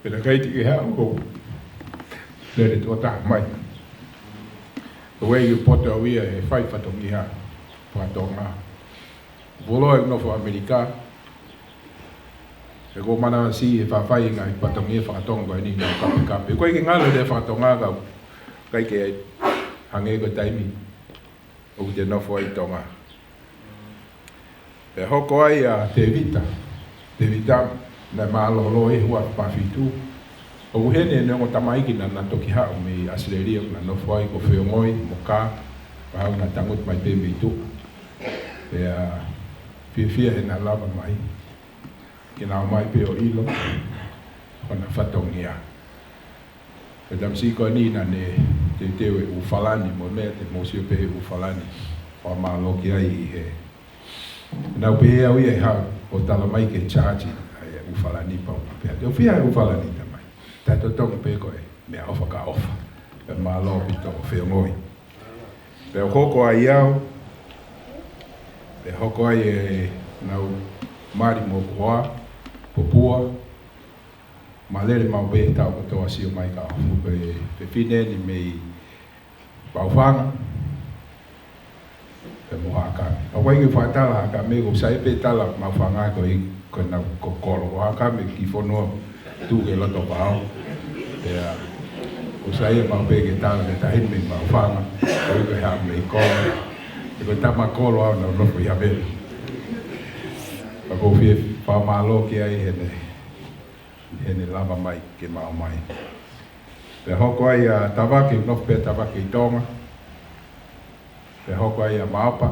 Pea naʻe ʻikai te ke haʻu, ko e lele tuʻo taha mai. Ko e ʻuhinga ʻoku ou poto au ia he fai fatongia faka-Tonga. Volo e nofo ʻAmelika. He ʻoku ou manavasiʻi e faʻa fai e ngaahi fatongia faka-Tonga ko eni naʻa kapekape. ʻOku ʻikai ke ngalo e lea faka-Tonga ka ʻoku ʻikai ke hangē ko e taimi ʻoku te nofo ai ʻi Tonga. Pea hoko ai ʻa Tēvita. Tēvita naʻe mālōlō he ua afe pafitu. ʻOku ʻi heni ʻene ongo tamaiki naʻa na toki haʻu mei ʻAositelēlia, na nofo ai ko Feongoi mo Kā, pea haʻu na tangutu mai pē mei tuʻa. Pea fiefia he na lava mai ke na ōmai pē ʻo ʻilo hona fatongia. Ko e tamasiʻi ko eni naʻá ne teuteu e ʻū falani, mo e meʻa te mou sio pē he ʻū falani. Fakamālō ki ai ʻi he. Naʻá ku pehē au ia ʻe haʻu ʻo tala mai ke charge ʻa e ʻū falani pau pea te u fie ʻū falani tamai. Taʻetotongi pē ko e meʻaʻofa ka ʻofa. Pea mālō ʻaupito Feongoi. Pea hoko ai au, pea hoko ai ʻenau mali mo hoku hoa, Popua, Malele maʻu pē taʻu kotoa sio mai ka ʻofa ko e fefine ni mei Maʻufanga, pea mo Haʻakame. ʻOku ʻikai ke u faʻa tala Haʻakame, ʻoku sai pē tala Maʻufanga ko e, ko ʻenau ko e kolo. Haʻakame ki fonua tuʻu ki loto pau. Pea ʻoku sai maʻu pē ke tala ke tahi mei Maʻufanga, ko e ko e haʻu mei kolo. He ko e tama kolo au naʻá ku nofo ʻi Havelu. Pea ʻoku ou fie fakamālō ki ai heʻene heʻene lava mai ke ma ō mai. Pea hoko ai ʻa Tavake, nofo pē Tavake ʻi Tonga. Pea hoko ai ʻa Maopa,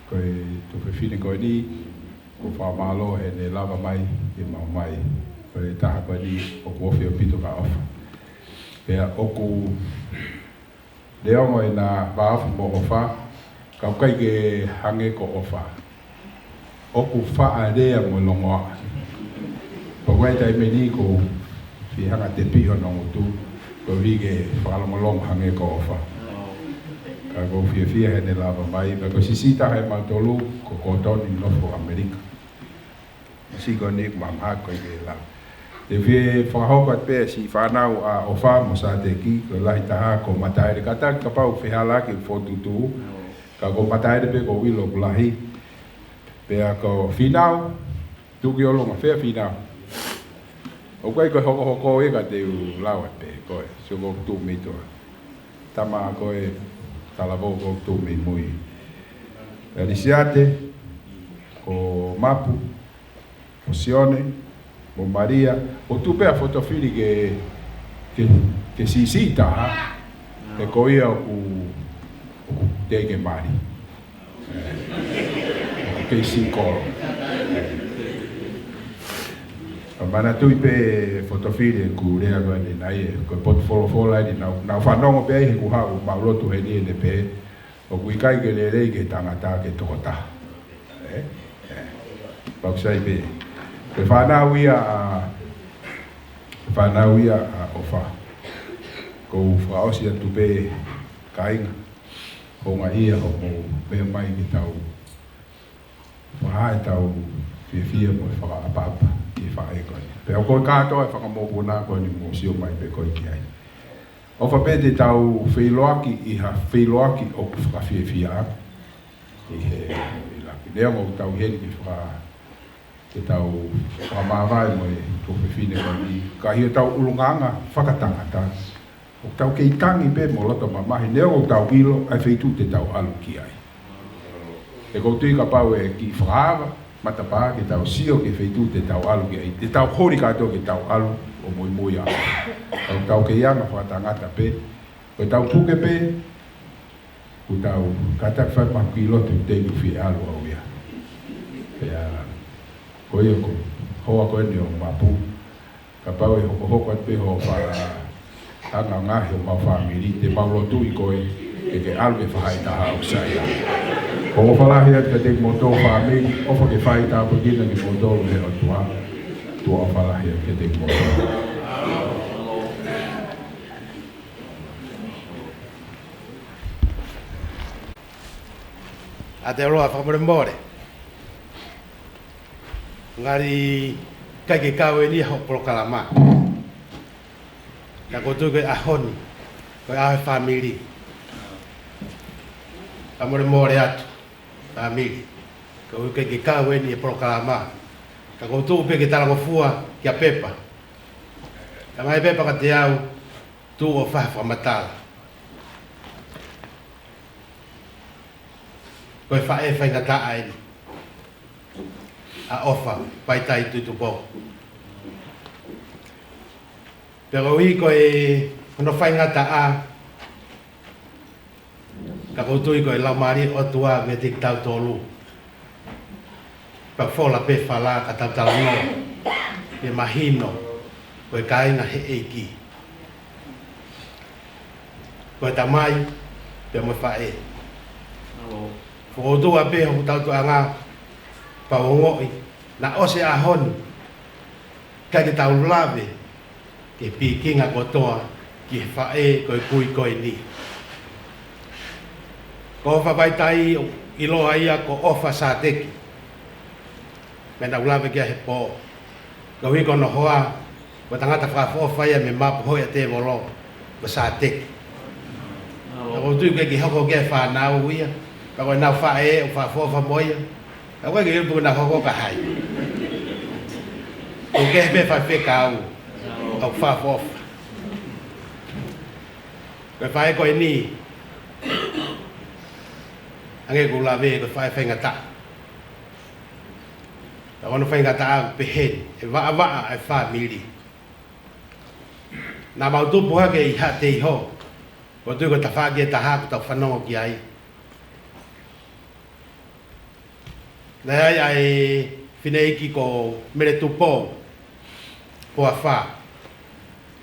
ko e tuofefine ko eni, ʻoku ou fakamālō heʻene lava mai ke ma ō mai. Ko e taha ko eni ʻoku ofi ʻaupito ka ʻofa. Pea ʻoku neongo ʻena vāofi mo ʻofa, ka ʻoku ʻikai ke hangē ko ʻofa. ʻOku faʻa lea mo longoaʻa. Pea ko e taimi ni ʻoku ou fie hanga ʻo tepi hono ngutu, koeʻuhi ke fakalongolongo hangē ko ʻofa. Ka ʻoku ou fiefia heʻene lava mai, pea ko e siʻisiʻi taha ʻiate kimautolu, ko Kotoni nofo ʻAmelika. Siʻi ko eni ʻoku mamaha ko e ke lau. Te u fie fakahoko atu pē siʻi fānau ʻa ʻOfa mo Sāteki, ko e lahi taha ko Mataele, kātaki kapau fehālaaki fokotuʻutuʻu, ka ko Mataele pē ʻoku ou ʻilo ʻoku lahi. Pea ko Fīnau, tuku ki ʻolunga, fē ʻa Fīnau? ʻOku ʻikai ko e hokohoko ia ka te u lau atu pē, ko e, sio ko e tuʻu mei tuʻa. Tama ko e talavou ko e tuʻu mei mui. Pea Lisiate, ko Mapu, mo Sione, mo Malia, ʻoku tuʻu pē ʻa Fotofili ke, ke, ke siʻisiʻi taha, he ko ia ʻoku, ʻoku teʻeki ke mali. ʻOku kei siʻi kolo. Manatuʻi pē Fotofili ʻeku lea ko eni naʻe, ko e potu folofola eni, naʻá ku, naʻá ku fanongo pē ai he ʻoku ou haʻu ʻo maʻu lotu heni ʻene pehē, ʻoku ʻikai ke lelei ki he tangata ke tokotaha. Ē? Ē. Pea ʻoku sai pē. Ko e fānau ia ʻa, ko e fānau ia ʻa ʻOfa. ʻOku ou fakaʻosi atu pē kāinga. Houngaʻia hoʻomou meʻa mai ke tau fakahā ʻetau fiefia mo e fakaʻapaʻapa ki he faʻē ko eni. Pea ʻoku ou kātoa e fanga mokopuna ko eni mou sio mai pē ko ē ki ai. ʻOfa pē te tau feʻiloaki ʻi ha feʻiloaki ʻoku fakafiefia ʻi he feʻiloaki. Neongo ʻoku tau ʻi heni ke faka-, ke tau fakamāvae mo e tuofefine ko eni, ka ʻi heʻetau ʻulungaanga fakatangata, ʻoku tau kei tangi pē mo loto mamahi, neongo ʻoku tau ʻilo ʻa e feituʻu te tau ʻalu ki ai. He ʻoku ou tui kapau ʻe kiʻi fakaava matapā ke tau sio ki he feituʻu te tau ʻalu ki ai, te tau holi kātoa ke tau ʻalu ʻo muimui ai. Tau, tau kei anga fakatangata pē, ko ʻetau puke pē, Tau kātaki fai maʻu ki loto ʻi he teʻeki fie ʻalu au ia. Pea ko ia ko e hoa ko eni ʻo Mapu. Kapau ʻe hokohoko atu pē hoʻo faʻa anga ngaohi homau fāmili, te mau lotuʻi koe ke ke ʻalu ke faʻahitaha ʻo sai. Ko e ʻofa lahi atu kiate kimoutolu fāmili, ʻofa ke fai tāpuekina kimoutolu ʻe he ʻOtua. Tuʻa ʻofa lahi atu kiate kimoutolu. Ateroa fakamolemole. Ngali ʻikai ke kau eni hoʻo polokalama. Ka ʻoku ou tui ko e ʻaho ni, ko e ʻaho e fāmili. Fakamolemole atu, fāmili. Ka ʻoku ʻikai ke kau eni he polokalama. Ka ʻoku ou tui pē ke talangofua kia Pepa. Ka mai Pepa kiate au, tuʻu ʻo fai ha fakamatala. Ko e faʻē faingataʻa eni ʻa ʻOfa Vaitai Tuʻitupou. Pea koeʻuhi ko e hono faingataʻa, ka ʻoku ou tui ko e Laumālie ʻo e ʻOtua meiate kitautolu. Pea fola pē fala ka tau talanoa, ke mahino ko e kāinga he ʻEiki. Ko e tamai pea mo e faʻē. Fokotuʻu pē hoku tautuʻanga, pea u ongoʻi naʻe ʻosi e ʻaho ni, ʻikai ke tau lave ke pikinga kotoa ki he faʻē ko e kui ko eni. Ko ʻOfa Vaitai ʻoku ʻiloa ia ko ʻOfa Sāteki. Meʻa naʻa ku lave ki ai he pō. Koeʻuhi ko hono hoa, ko e tangata fakaʻofoʻofa ia mei he mapu hoi ʻa tēvolo, ko Sāteki. Ka ʻoku ou tui ʻoku ʻikai ke hoko ki ai e fānau ia. Ka ko ʻenau faʻē ʻoku fakaʻofoʻofa mo ia. Ka ʻoku ʻikai ke ʻilo pe ʻoku nau hoko kia hai. ʻOku kehe pē faifekau ʻoku fakaʻofoʻofa. Ko e faʻē ko eni, hangē ko e lave, ko e faʻē faingataʻa. Ka ko hono faingataʻa ʻoku pehē ni, ʻe vaʻavaʻa e fāmili. Naʻa mau tupu hake ʻi Haʻateiho, ʻoku ou tui ko e tafaʻaki ʻe taha ʻoku tau fanongo ki ai. Naʻe ʻi ai ʻa e fineʻeiki ko Mele Tupou Poafā.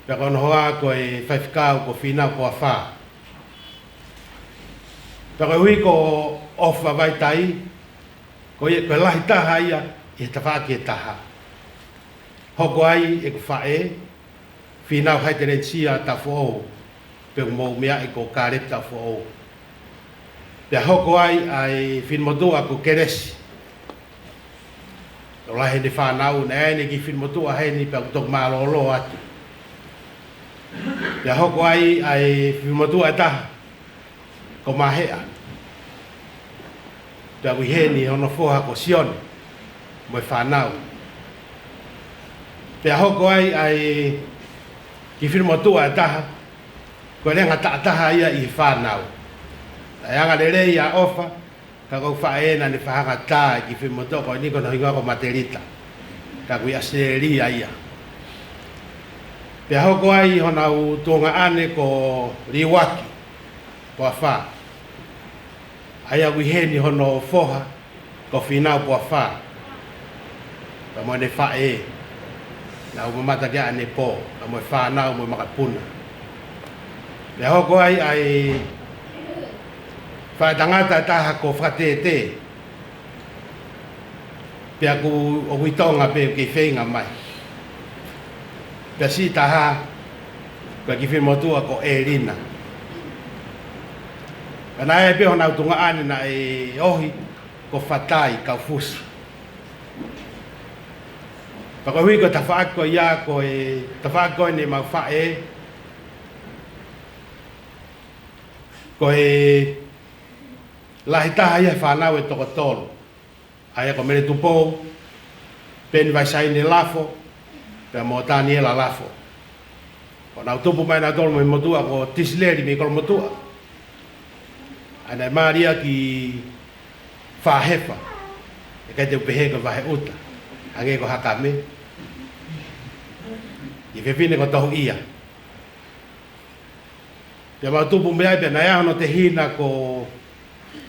Pea ko hono hoa ko e faifekau ko Fīnau Poafā. Pea koeʻuhi ko ʻOfa Vaitai, ko ia, ko e lahi taha ia ʻi he tafaʻaki ʻe taha. Hoko ai ʻeku faʻē, Fīnau Haitelenisia Tafoʻou, pea mo e meʻa ʻi ko Kālepi Tafoʻou. Pea hoko ai ʻa e finemotuʻa ko Kelesi. ʻO lahi ʻene fānau, naʻe ʻi ai ʻene kiʻi finemotuʻa heni pea ʻoku toki mālōlō atu. Pea hoko ai ʻa e finemotuʻa ʻe taha, ko Maheʻa. Pea ʻoku ʻi heni hono foha ko Sione, mo e fānau. Pea hoko ai ʻa e kiʻi finemotuʻa ʻe taha, ko e lenga taʻataha ia ʻi he fānau. Naʻe anga lelei ʻa ʻOfa, ka ko e faʻē naʻa ne faʻa hanga ʻo tā e kiʻi finemotuʻa ko eni ko hono hingoa ko Matelita. Ka ʻoku ʻi ʻAositelēlia ia. Pea hoko ai honau tuongaʻane ko Liuaki Poafā. ʻA ia ʻoku ʻi heni hono foha ko Fīnau Poafā. Pea mo ʻene faʻē. Naʻa ku mamata ki ai ʻanepō. Pea mo e fānau mo e makapuna. Pea hoko ai ʻa e faʻētangata ʻe taha ko Fakatētē. Pea ʻoku, ʻoku ʻi Tonga pē ʻoku kei feinga mai. Pea siʻi taha, ko e kiʻi finemotuʻa ko ʻElina. Pea naʻe ʻi ai pē honau tuongaʻane naʻe ohi ko Fatai Kaufusi. Pea koeʻuhi ko e tafaʻaki ko ia ko e tafaʻaki ko eni ʻemau faʻē. Ko e lahi taha ia he fānau ʻe toko tolu. ʻA ia ko Mele Tupou, Peni Vaisaine Lafo, pea mo Taniela Lafo. ʻO nau tupu mai nautolu mei he motuʻa ko Tisileli mei Kolomotuʻa. ʻA ia naʻe mali ia ki Fāhefa, ʻe ʻikai te u pehē ko Vaheʻuta, hangē ko Hakame. ʻI he fefine ko Tohuʻia. Pea mau tupu mei ai pea naʻe ʻi ai hono tehina ko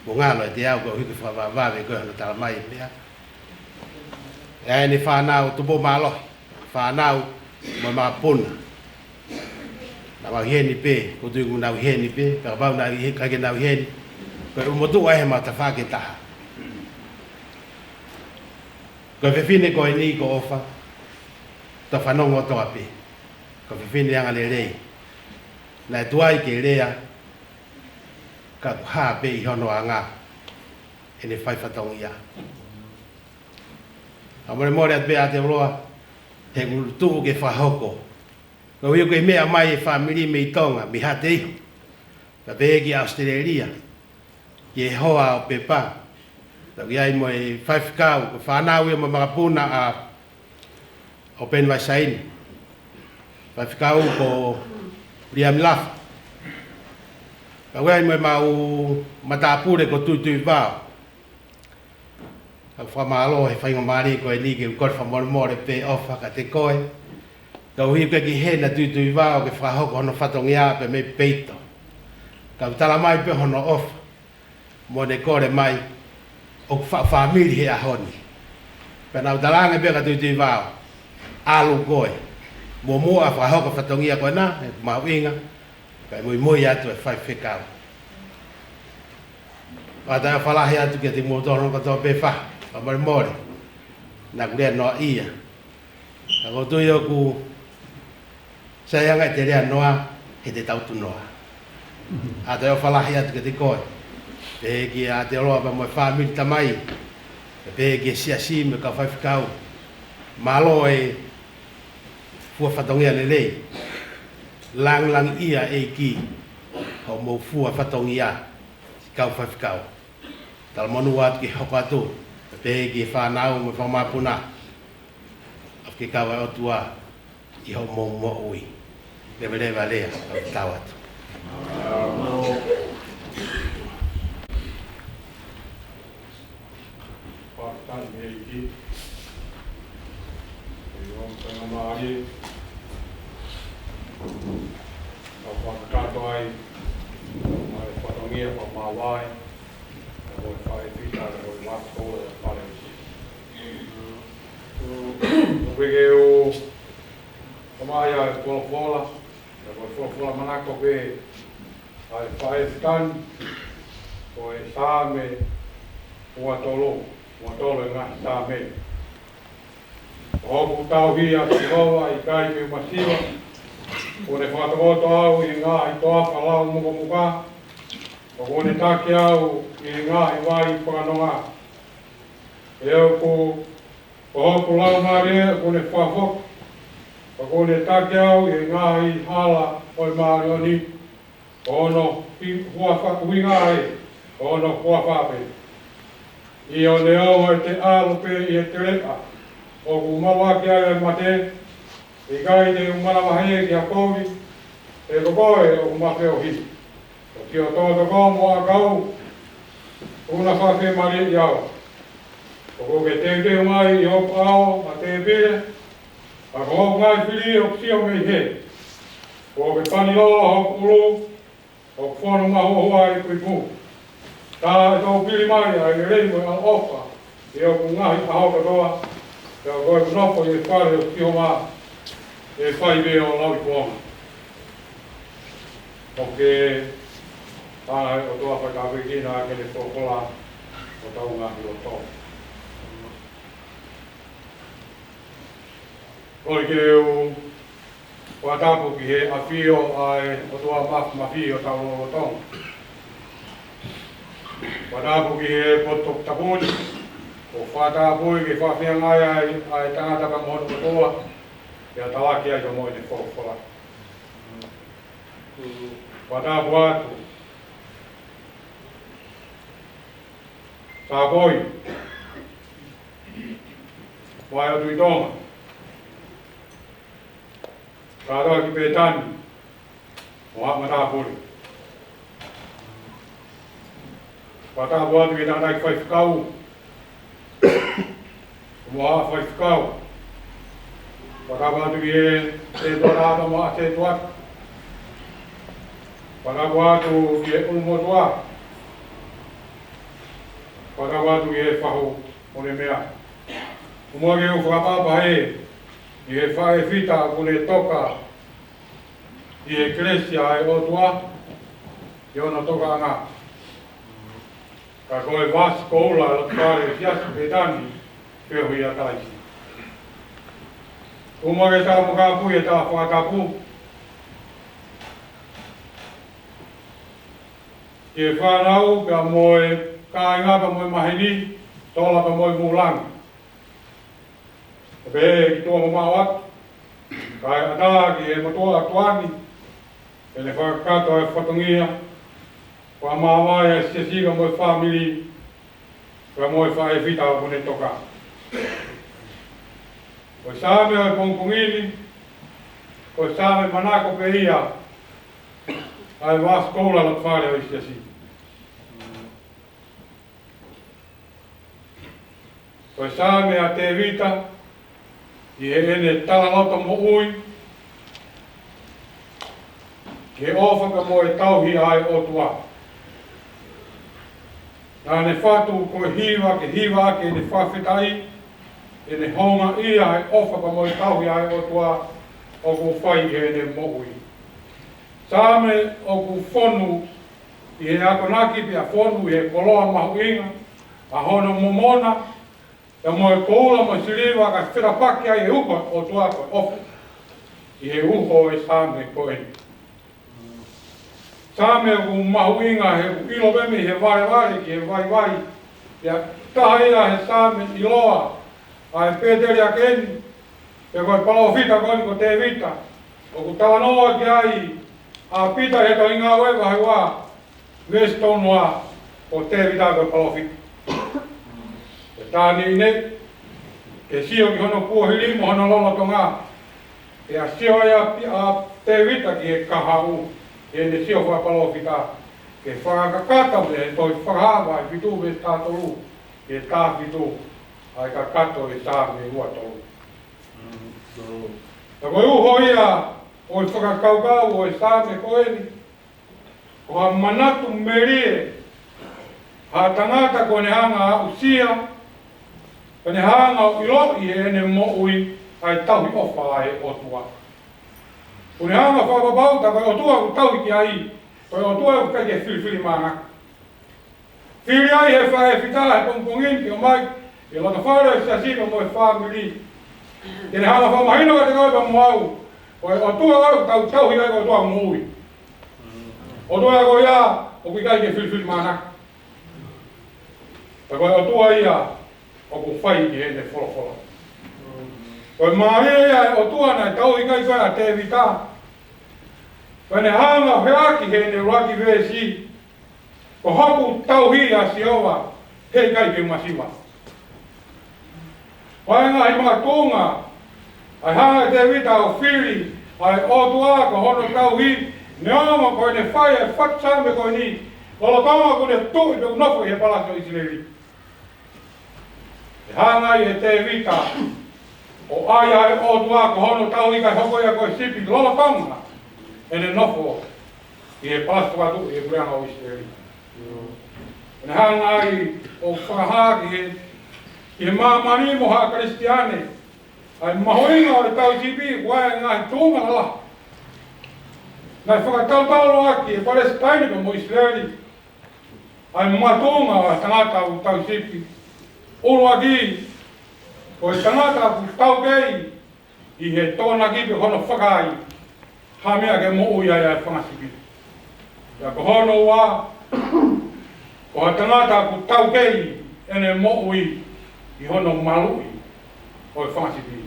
Ko e ngalo ʻiate au ko e hiki fakavavevave ko hono tala mai e meʻa. ʻA ʻene fānau Tupou Mālohi, fānau mo e makapuna. Naʻa mau ʻi heni pē, ʻoku ou tui ʻoku nau ʻi heni pē, pea kapau naʻe ʻikai ke nau ʻi heni, ko e ʻulumotuʻa ʻe he mau tafaʻaki ʻe taha. Ko e fefine ko eni ko ʻOfa, tau fanongo kotoa pē. Ko e fefine angalelei. Naʻe tuai ke lea, ka ʻoku hā pē ʻi hono anga ʻene fai fatongia. Fakamolemole atu pē Aotearoa, he ʻoku tuʻu ke fakahoko. Koeʻuhi ko e meʻa mai e fāmili mei Tonga, mei Haʻateiho. Pea pehē ki ʻAositelēlia, ki he hoa ʻo Pepa. Pea ʻoku ʻi ai mo e faifekau, ko e fānau ia mo e makapuna ʻa ʻOpeni Vaisaini. Faifekau ko Liami Lafa. Pea ʻoku ʻi ai mo e mau matāpule ko Tuituivao. Ka fakamālō he faingamālie ko eni ke u kole fakamolemole pē ʻOfa kiate koe. Koeʻuhi ko e ki he naʻa Tuituivao ke fakahoko hono fatongia pē mei peito. Ka u tala mai pē hono ʻofa. Mo ʻene kole mai, ʻoku faʻa fāmili he ʻaho ni. Pea naʻa ku talaange pē kia Tuituivao, ʻalu koe. Muʻomuʻa fakahoko fatongia ko ena, he ʻoku mahuʻinga, kae muimui atu e faifekau. Pea ʻoatu e ʻofa lahi atu kiate kimoutolu kotoa pē, fakamolemole. Naʻa ku lea noaʻia. Ka ʻoku ou tui ʻoku sai ange ʻete lea noa, he te tau tuʻu noa. ʻOatu e ʻofa lahi atu kiate koe. Pehē ki Aotearoa pea mo e fāmili tamai. Pehē ki he siasi mo e kau faifekau. Mālō e fua fatongia lelei. Langilangiʻia ʻEiki hoʻomou fua fatongia, kau faifekau. Talamonū atu ki he hoko atu, pehē ki he fānau mo e fanga makapuna. ʻOfa ke kau ʻa e ʻOtua ʻi hoʻomou moʻui. Leveleva lea, ʻofa ke tau atu. Fakafetaʻi ki he ʻEiki. ʻI hono faingamālie, ʻoku fakakakato ai ʻa e fatongia fakamāvae ʻa e faʻē fita ʻa e vākola ʻa e fale. ʻOku pehē ʻoku ʻomai ʻa e folofola, ʻa e folofola manako pē ʻa e faʻē fita ni, ko e Saame ua tolu, ua tolu e ngaahi Saame. Ko hoku tauhi ʻa Sihova, ʻikai te u masiva. Kuo ne fakatokoto au ʻi he ngaahi toafa lau mukomuka. ʻOku ne taki au ʻi he ngaahi vai fakanonga. ʻE ʻoku, ko hoku laumālie ʻoku ne fakafoki. ʻOku ne taki au ʻi he ngaahi hala ʻo e māʻoniʻoni. Ko hono ʻuhi-, huafa-, ʻuhinga ē, ko hono huafa pē. ʻIo, neongo ʻete ʻalu pē ʻi he teleʻa ʻoku mauaki ai ʻa e mate, ʻikai te u manavahē ki ha kovi, he ko koe ʻoku ma feohi. Ko siʻo tokotoko mo ʻakau, ʻoku na fakafiemālieʻi au. ʻOku ke teuteu mai ʻi hoku ʻao ʻa e tēpile, ka ko hoku ngaahi fili ʻoku sio mei hē. ʻOku ke pani lolo hoku ʻulu, ʻoku fonu mahuohua ʻi he ipu. Tā ʻe tau pili mai ʻa e lelei mo e ʻaloʻofa ʻi hoku ngaahi ʻaho kotoa, pea ko ʻeku nofo ʻi he fale ʻo Sihova ʻe fai pē ʻo lauikuonga. ʻOku ke, ʻa e ʻOtua fai tāpuekina ʻa ʻene folofola ʻi hotau ngaahi loto. Kole ke u fakatapu ki he ʻafio ʻa e ʻOtua Māfimafi ʻi hotau lotolotonga. Fakatapu ki he potu toketā ni, ʻo fakatapu ki he fakafiangai ʻa e, ʻa e tangata pea mo hono ʻOtua, ʻi he talaki ʻa e tomoʻi ʻene folofola. Fakatapu atu. Sāpoi. Vahe ʻo Tuʻi Tonga. Kātoa ki Pētani, mo haʻa matāpule. Fakatapu atu ki he tangataʻeiki faifekau, mo haʻa faifekau. Fakatapu atu ki he sētuata mo haʻa sētuata. Fakatapu atu ki he ʻulumotuʻa. Fakatau atu ʻi he fahu ʻo e meʻa. ʻOku mau ke u fakapapauʻi ʻi he faʻē fita ʻoku ne toka ʻi he kelesi ʻa e ʻOtua ʻi hono tokaʻanga. Ka ko e vasi koula ʻo e loto fale ʻo e siasi Pētani, feohi ʻa Kalaisi. ʻOku mau ke tau makapuʻi e tala fakatapu ki he fānau pea mo e kāinga pea mo e maheni, Tola pea mo e Vulangi. ʻO pehē ki tuʻa mamaʻo atu, kae ʻatā ki he motuʻa ʻOtua ni, ke ne fakakakato e fatongia, fakamāvae ʻa e siasi pea mo e fāmili, pea mo e faʻē fita ʻoku ne toka. Ko e Saame ʻo e pongipongi ni, ko e Saame manako pē ia ʻa e vasi koula ʻo e loto fale ʻo e siasi. Ko e Saame ʻa Tēvita, ʻi heʻene talaloto moʻui ki he ʻofa pea mo e tauhi ʻa e ʻOtua. Naʻa ne fatu ko e hiva ke hiva ʻaki ʻene fakafetaʻi, ʻene houngaʻia he ʻofa pea mo e tauhi ʻa e ʻOtua ʻoku fai ʻi heʻene moʻui. Saame ʻoku fonu ʻi he akonaki pea fonu ʻi he koloa mahuʻinga ʻa hono momona, pea mo e koula mo e siliva ka felapaki ai e uho ʻo e ʻOtua ko e ʻofa ʻi he uho ʻo e Saame ko eni. Saame ʻoku mahuʻinga he ʻoku ʻilo pē mei he valevale ki he vaivai. Pea taha ia he Saame ʻiloa ʻa e pēteliake ni, pea ko e palōfita ko eni ko Tēvita. ʻOku talanoa ki ai ʻa Pita he tohi Ngāue vahe ua, veesi tolu noa, ko Tēvita ko e palōfita. Pea tā niʻihi ke sio ki hono kuohili mo hono lolotonga. Pea sio ai ʻa Pi-, ʻa Tēvita ki he kahaʻu, ʻi heʻene sio fakapalōfita, ke fakakakato mei he tohi Fakahā vahe fitu veesi taha tolu ki he taha fitu, ʻa e kakato ʻo e Saame ua tolu. Ka ko e uho ia ʻo e fakakaukau ʻo e Saame ko eni, ko ha manatu melie ha tangata kuo ne hanga ʻo aʻusia, kuo ne hanga ʻo ʻiloʻi ʻi heʻene moʻui ʻa e tauhi ʻofa ʻa e ʻOtua. Kuo ne hanga ʻo fakapapauʻi tā ko e ʻOtua ʻoku tauhi ki ai, ko e ʻOtua ʻoku ʻikai ke filifilimānako. Fili ai he faʻē fita he pongipongi ni ke ʻomai ki he loto fale ʻo e siasi pea mo e fāmili. Ke ne hanga ʻo fakamahino kiate koe pea mo au, ko e ʻOtua ʻoku tau tauhi ai ko e ʻOtua moʻui. ʻOtua ko ia ʻoku ʻikai ke filifilimānako. Ka ko e ʻOtua ia ʻoku fai ʻi heʻene folofola. Ko e mālie ia ʻo e ʻOtua naʻe tauhi ki ai ko ē ʻa Tēvita. Ko ʻene hanga ʻo feaki heʻene ʻuluaki veesi, ko hoku tauhi ʻa Sihova, heʻikai ke u masiva. Ko e ngaahi makatuʻunga ʻa e hanga ʻe Tēvita ʻo fili ʻa e ʻOtua ko hono tauhi, neongo ko ʻene fai e fatu saame ko eni, lolotonga kuo ne tuʻi pea nofo ʻi he palasi ʻo ʻIsileli. ʻE hanga ai ʻe Tēvita ʻo ʻai ʻa e ʻOtua ko hono tauhi kae hoko ia ko e sipi lolotonga ʻene nofo ʻi he palasi fakatuʻi ʻi he puleʻanga ʻo ʻIsileli. ʻE hanga ai ʻo fakahā ki he, ki he māmani mo haʻa Kalisitiane ʻa e mahuʻinga ʻo e tauhi sipi, ko e ngaahi tuʻunga lalahi naʻe fakatautau ʻaki ʻe Palesitaine pea mo ʻIsileli ʻa e makatuʻunga ʻo e tangata ʻoku tauhi sipi. ʻUluaki, ko e tangata ʻoku taukei ʻi he tokonaki pe ko hono fakaai ha meʻa ke moʻui ai ʻa e fanga sipi. Pea ko hono ua, ko ha tangata ʻoku taukei ʻene moʻui ʻi hono maluʻi ʻo e fanga sipi.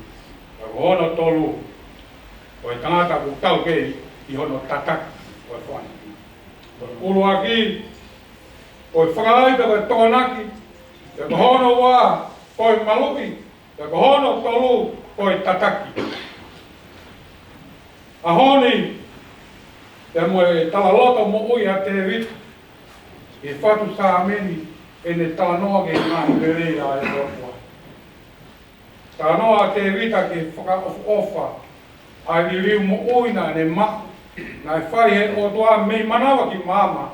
Pea ko hono tolu, ko e tangata ʻoku taukei ʻi hono tataki ʻo e fanga sipi. Ko e ʻuluaki, ko e fakaai pe ko e tokonaki, pea ko hono ua, ko e maluʻi, pea ko hono tolu, ko e tataki. ʻAho ni, pea mo e talaloto moʻui ʻa Tēvita, ʻi he fatu saame ni, ʻene talanoa ki he ngaahi lelei ʻa e ʻOtua. Talanoa ʻa Tēvita ki he fakaʻofoʻofa ʻa e liliu moʻui naʻa ne maʻu, naʻe fai ʻe he ʻOtua mei manava ki maama,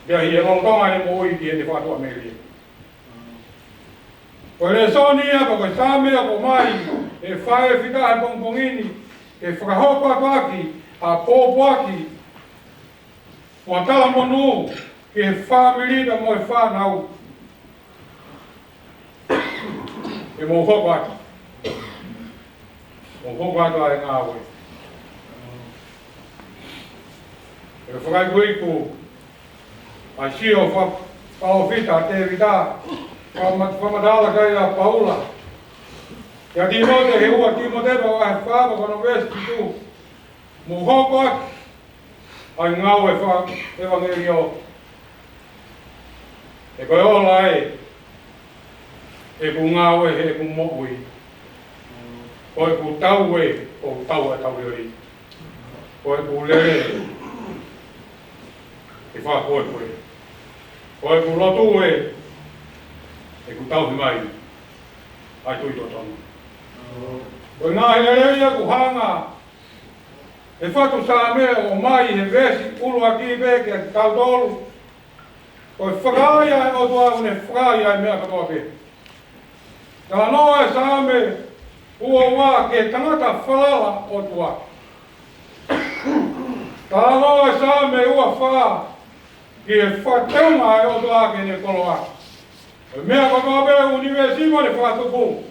pea ʻi he lolotonga ʻene moʻui ki heʻene fakatuʻamelie. Ko e lēsoni ia, ko e Saame ʻoku ʻomai ʻe he faʻē fita he pongipongi ni, ke fakahoko atu ʻaki ʻa e pōpoaki mo e talamonū ki he fāmili pea mo e fānau. Ke mou hoko atu. Mou hoko atu ʻa e ngāue. ʻE fakaikuiku ʻa e sio fa-, palōfita ʻa Tēvita, fama-, fakamatala ki ai ʻa Paula. Kia Tīmote, he ua Tīmote vahe fā, ko hono veesi fitu. Mou hoko atu ʻa e ngāue fakaʻevangeliō. He ko e ola ē ʻeku ngāue heʻeku moʻui. Ko ʻeku tau ē, ko ʻeku tau ʻa e tauʻi ʻo e ʻEiki. Ko ʻeku lele ē, ʻeku fakapoʻuli. Ko ʻeku lotu ē, ʻeku tauhi mai ʻa e tui totonu. Ko e ngaahi lelei ia ʻoku hanga ʻe he fatu Saame ʻo ʻomai he veesi ʻuluaki pē kia kitautolu. Ko e fakaai ʻa e ʻOtua, ʻoku ne fakaai ʻa e meʻa kotoa pē. Talanoa ʻa e Saame ua ua ki he tangata falala ʻOtua. Talanoa ʻa e Saame ua fā ki he fakateunga ʻa e ʻOtua ki heʻene koloa. Ko e meʻa kotoa pē ʻi he ʻunivēsi mo ʻene fakatupu,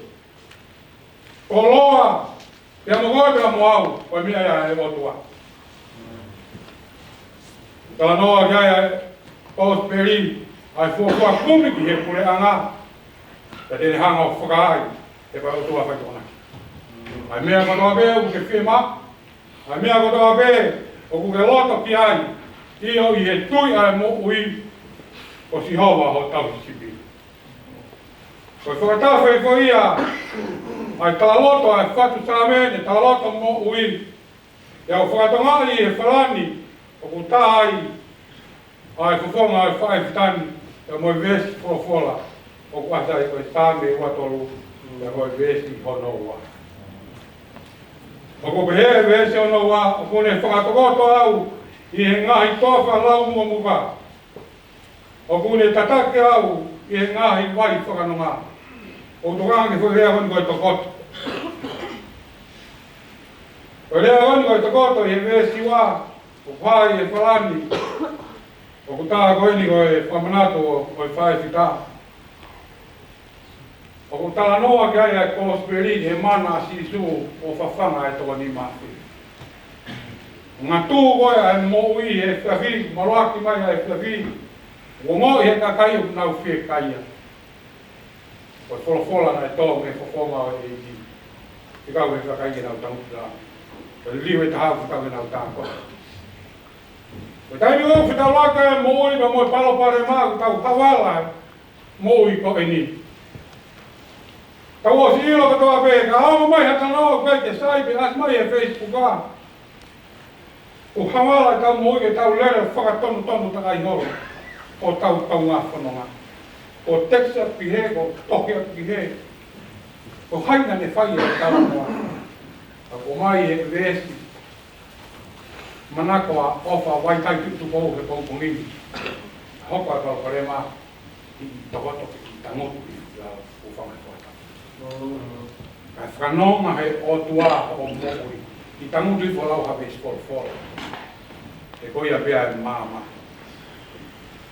koloa, pea mo koe pea mo au, ko e meʻa ia ʻa e ʻOtua. Talanoa ki ai ʻa e kosipeli, ʻa e fuofua kumi ki he puleʻanga, pea te ne hanga ʻo fakaai ʻe he ʻOtua Faitokonaki. ʻA e meʻa kotoa pē ʻoku ke fiemaʻu, ʻa e meʻa kotoa pē ʻoku ke loto ki ai, ʻio, ʻi he tui ʻa e moʻui, ko Sihova ho tauhi sipi. Ko e fakatafe foʻi ia ʻa e talaloto ʻa e fatu Saame, ʻene talaloto moʻui. Pea ʻoku fakatokangaʻi ʻe he falani ʻoku tā ai ʻa e fofonga ʻo e faʻē fita ni, pea mo e veesi folofola ʻoku ʻasi ai, ko e Saame ua tolu, pea mo e veesi hono ua. ʻOku pehē ʻe he veesi hono ua, ʻoku ne fakatokoto au ʻi he ngaahi toafa lau muʻomuʻa. ʻOku ne tataki au ʻi he ngaahi vai fakanonga. ʻOku tokanga ki he foʻi lea ko eni ko e tokoto. Ko e lea ko eni ko e tokoto ʻi he veesi ua, ʻoku hā ʻi he falani, ʻoku tā ko eni ko e fakamanatu ʻo, ʻo e faʻē fita. ʻOku talanoa ki ai ʻa e kosipeli he mana ʻa Sīsū ʻo fafanga ʻa e toko nima afe. Ngatū ko ē ʻa e moʻui he efiafi, maluʻaki mai ʻa e efiafi, ʻo ongoʻi ʻe he kakai ʻoku nau fiekaia. Ko e folofola naʻe tō mei he fofonga ʻo e ʻEiki. Fekau ʻe he kakai ke nau tangutu. Ko e liliu ʻe taha ʻoku fekau ke nau tākoto. Ko e taimi ʻoku fetaulaki ai e moʻui pea mo e palopalema, ʻoku tau havala ai moʻui ko eni. Tau ʻosi ʻilo kotoa pē, ka ʻomai ha talanoa ʻoku ʻikai ke sai pe ʻasi mai he Facebook ā. ʻOku havala ʻetau moʻui ke tau lele fakatonutonu takai holo ʻo tau kaungā fononga. Ko Texas pehē, ko Tokyo pehē. Ko hai naʻa ne fai e talanoa. Ka ʻoku ʻomai he veesi, manako ʻa ʻOfa Vaitai Tuʻitukou he pongipongi ni. Hoko ʻa e palopalema ʻi he tokoto ke kiʻi tangutu ʻi he lau ʻo fanga koata. Ka fakanonga he ʻOtua ʻo moʻui, kiʻi tangutu ʻi he lau ha veesi folofola. He ko ia pē ʻa e maama.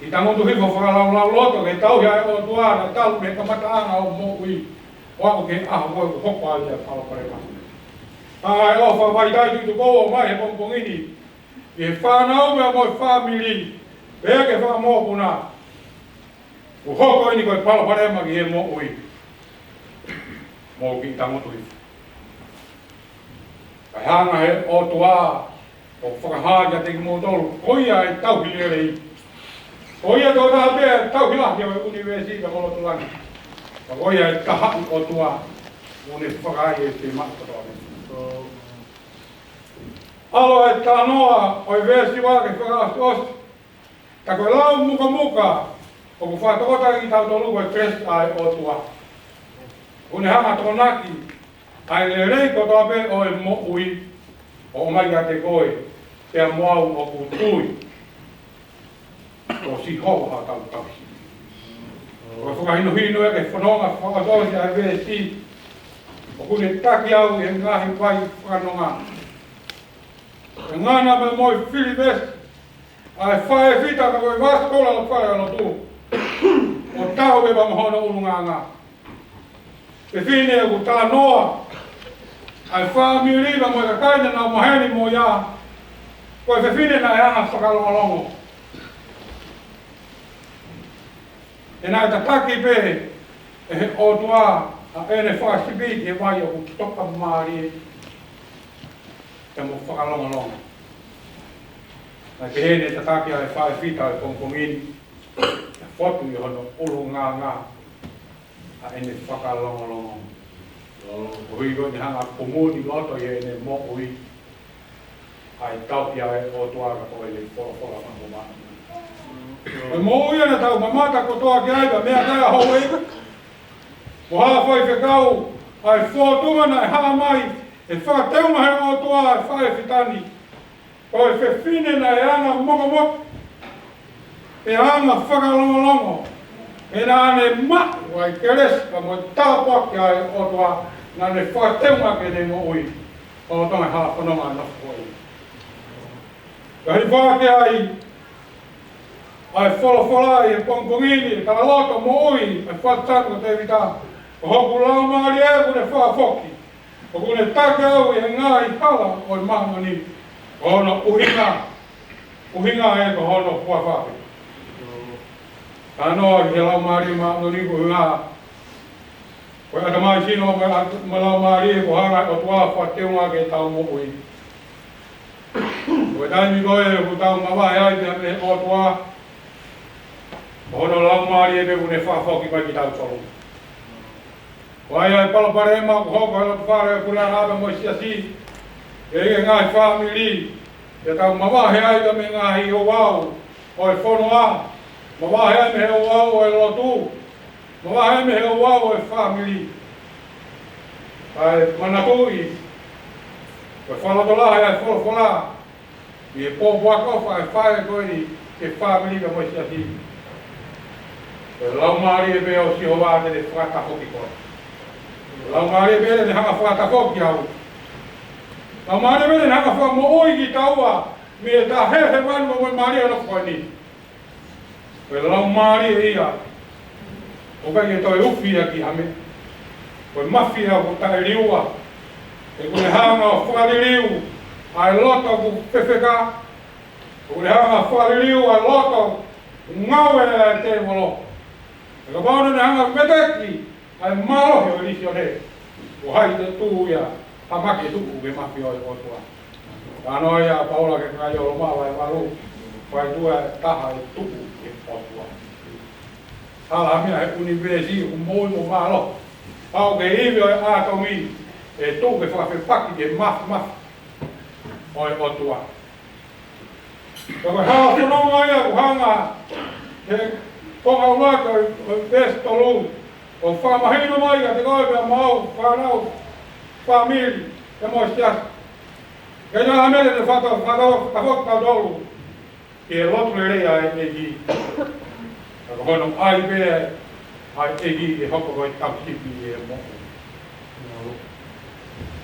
Kiʻi tangutu ʻi he fakalaulauloto ke tauhi ʻa e ʻOtua naʻe talu mei he kamataʻanga ʻo moʻui. ʻO aʻu ki he ʻaho ko ē ʻoku hoko ai ʻa e palopalema. ʻA e ʻOfa Vaitai Tuʻitukou ʻomai he pongipongi ni, ʻi he fānau pea mo e fāmili, pea ki he fanga mokopuna. ʻOku hoko eni ko e palopalema ki he moʻui. Mou kiʻi tangutu ʻi he. Kae hanga he ʻOtua ʻo fakahā kiate kimoutolu, ko ia e tauhi lelei. Ko ia tokotaha pē e tauhi lahi ʻo e ʻunivēsi pea mo loto langi. Ka ko ia e taha ʻi he ʻOtua, ʻoku ne fakaai e fiemaʻu kotoa pē. ʻAlu e talanoa ʻo e veesi ua ki he fakaʻosiʻosi. Ka ko e lau mukamuka, ʻoku fakatokoto ai kitautolu ko e kelesi ʻa e ʻOtua. ʻOku ne hanga ʻo tokonaki ʻa e lelei kotoa pē ʻo e moʻui, ʻo ʻomai kiate koe pea mo au ʻoku tui ko Sihova hotau tauhi. Ko e Fakahinohino ʻa e fononga fakaʻosi ʻa e veesi, ʻoku ne taki au ʻi he ngaahi vai fakanonga. ʻE ngana pea mo e fili veesi ʻa e faʻē fita ka ko e vāsikola ʻo e fale ʻa e lotu, ʻo tau pē pea mo hono ʻulungaanga. Fefine ʻoku talanoa ʻa e fāmili pea mo e kakai naʻa nau maheni mo ia, ko e fefine naʻe anga fakalongolongo. He naʻe tataki pē ʻe he ʻOtua ʻa ʻene fakasipi ki he vai ʻoku toka mālie pea mo fakalongolongo. Naʻe pehē naʻe tataki ʻa e faʻē fita ʻo e pongipongi ni, ʻe fotu ʻi hono ʻulungaanga ʻa ʻene fakalongolongo. Koeʻuhi ko ʻene hanga ʻo kumuni loto ʻi heʻene moʻui ʻa e tauhi ʻa e ʻOtua ka ko e lelei folofola māʻoniʻoni. Ko e moʻui ʻa ʻetau mamata kotoa ki ai, ka meʻa kai ʻa houʻeiki mo ha faifekau, ʻa e fōtunga naʻe hā mai ʻe fakateunga he ʻOtua ʻa e faʻē fita ni, ko e fefine naʻe anga mokomoko, ʻe anga fakalongolongo, he naʻa ne maʻu ʻa e kelesi pea mo e tāpuaki ʻa e ʻOtua naʻa ne fakateunga ki heʻene moʻui. ʻO tō mai ha fononga ʻa e nofo ko ē. Ka hifo ake ai ʻa e folofola ʻi he pongipongi ni, ka loto moʻui ʻa e fatu ko Tēvita, ko hoku laumālie ʻoku ne fakafoki, ʻoku ne taki au ʻi he ngaahi hala ʻo e māmani. Ko hono ʻuhinga, ʻuhinga ē ko hono huafa pē. Talanoa ki he laumālie māʻoniʻoni ko e ʻuhinga, ko e ʻatamai, sino mo e ʻat-, mo e laumālie ko e hanga ʻe he ʻOtua ʻo fakateunga ki heʻetau moʻui. Ko e taimi ko ē ʻoku tau mavahe ai pea mei he ʻOtua, ko hono laumālie pē ʻoku ne fakafoki mai kitautolu. Ko ia ʻa e palopalema ʻoku hoko he loto fale ʻo e puleʻanga pea mo e siasi, ʻi he ngaahi fāmili, ʻi heʻetau mavahe ai pea mei he ngaahi ouau ʻo e fonua, mavahe ai mei he ouau ʻo e lotu, mavahe ai mei he ouau ʻo e fāmili. Kae manatuʻi, ko e fakalotolahi ʻa e folofola ʻi he pōpoaki ʻofa ʻa e faʻē ko eni ki he fāmili pea mo e siasi. Ko e laumālie pē ʻo Sihova te ne fakatafoki koe. Ko e laumālie pē te ne hanga ʻo fakatafoki au. Laumālie pē te ne hanga ʻo fakamoʻui kitaua mei he taʻe hēvani mo e mālie ʻo e nofo ko eni. Ko e laumālie ia ʻoku ʻikai ke toe ufi ia ki ha meʻa. Ko e mafi ia ʻoku taʻeliua. He ʻoku ne hanga ʻo fakaliliu ʻa e loto ʻoku fefeka. ʻOku ne hanga ʻo fakaliliu ʻa e loto ʻoku ngāue ai ʻa e tēvolo. He kapau naʻa ne hanga ʻo veteki ʻa e mālohi ʻo e lisione, ko hai te tuʻu ia, ha maki tuʻu ke mafi ʻo e ʻOtua. Talanoa ia ʻa Paula ki he kakai ʻo Loma vahe valu, fai tuʻu ʻe taha ʻe tuʻu ki he ʻOtua. Hala ha meʻa he ʻunivēsi ʻoku moʻui mo mālohi, pau ki he ivi ʻo e ʻātomi, ʻe tuʻu ke fakafepaki ki he mafimafi ʻo e ʻOtua. Ka ko e hala fononga ia ʻoku hanga he konga ʻuluaki ʻo e veesi tolu ʻo fakamahino mai kiate koe pea mo au, fānau, fāmili, pea mo e siasi. Ke ʻi ai ha meʻa te ne fakato-, fakato-, fakato-, fakato-, ki he lotu lelei ʻa e ʻEiki. Ka ko hono ʻai pē ʻa e ʻEiki ke hoko ko e tauhi sipi ʻi he moʻui.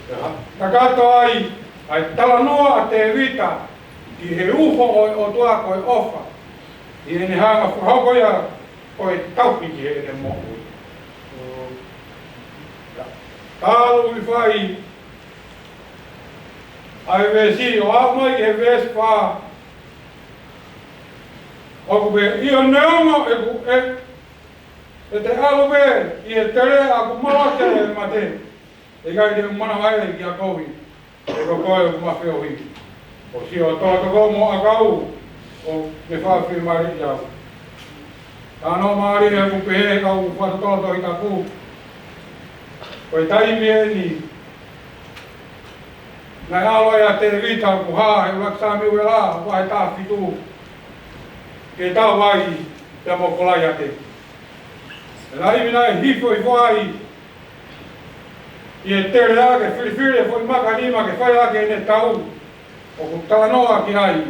Pea kakato ai ʻa e talanoa ʻa Tēvita ki he uho ʻo e ʻOtua ko e ʻofa, ʻi heʻene hanga ʻo fakahoko ia ko e tauhi ki heʻene moʻui. Talu ʻi fai ʻa e veesi ʻo aʻu mai ki he veesi fā, ʻoku pehē, ʻio neongo ʻeku ʻe, ʻe te ʻalu pē ʻi he teleʻa ʻoku malu ʻaki ʻa e mate, ʻe ʻikai te u manavahē kia koe, he ko koe ʻoku ma feohi. ʻO sio tōtō mo ʻakau, ʻo ne fakafiemālieʻi au. Talanoa mālie ʻoku pehē he kau fakatotolo Tohi Tapu, ko e taimi eni naʻe ʻalu ai ʻa Tēvita, ʻoku hā he ʻuluaki Samiuela vahe taha fitu, ke tau ai pea mo Kolaiate. He taimi naʻe hifo hifo ai ʻi he teleʻa ke filifili e foʻi maka nima ke fai ʻaki ʻene tau, ʻoku talanoa ki ai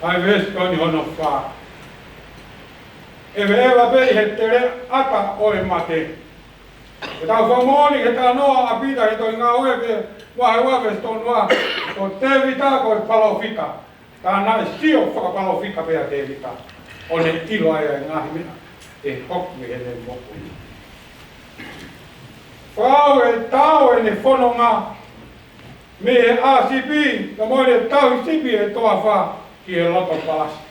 ʻa e veesi ko eni hono fā. ʻEveʻeva pē ʻi he teleʻata ʻo e mate. Ko ʻetau fakamoʻoni he talanoa ʻa Pita he tohi Ngāue, pea vahe ua veesi tolu noa, ko Tēvita ko e palōfita. Tā naʻe sio fakapalōfita pē ʻa Tēvita, ʻo ne ʻilo ai ʻa e ngaahi meʻa ʻe hoko ʻi heʻene moʻui. Fakaʻau e tau ʻene fononga mei he ʻā sipi, ka mo ʻene tauhi sipi ʻi he toafa ki he loto palasi.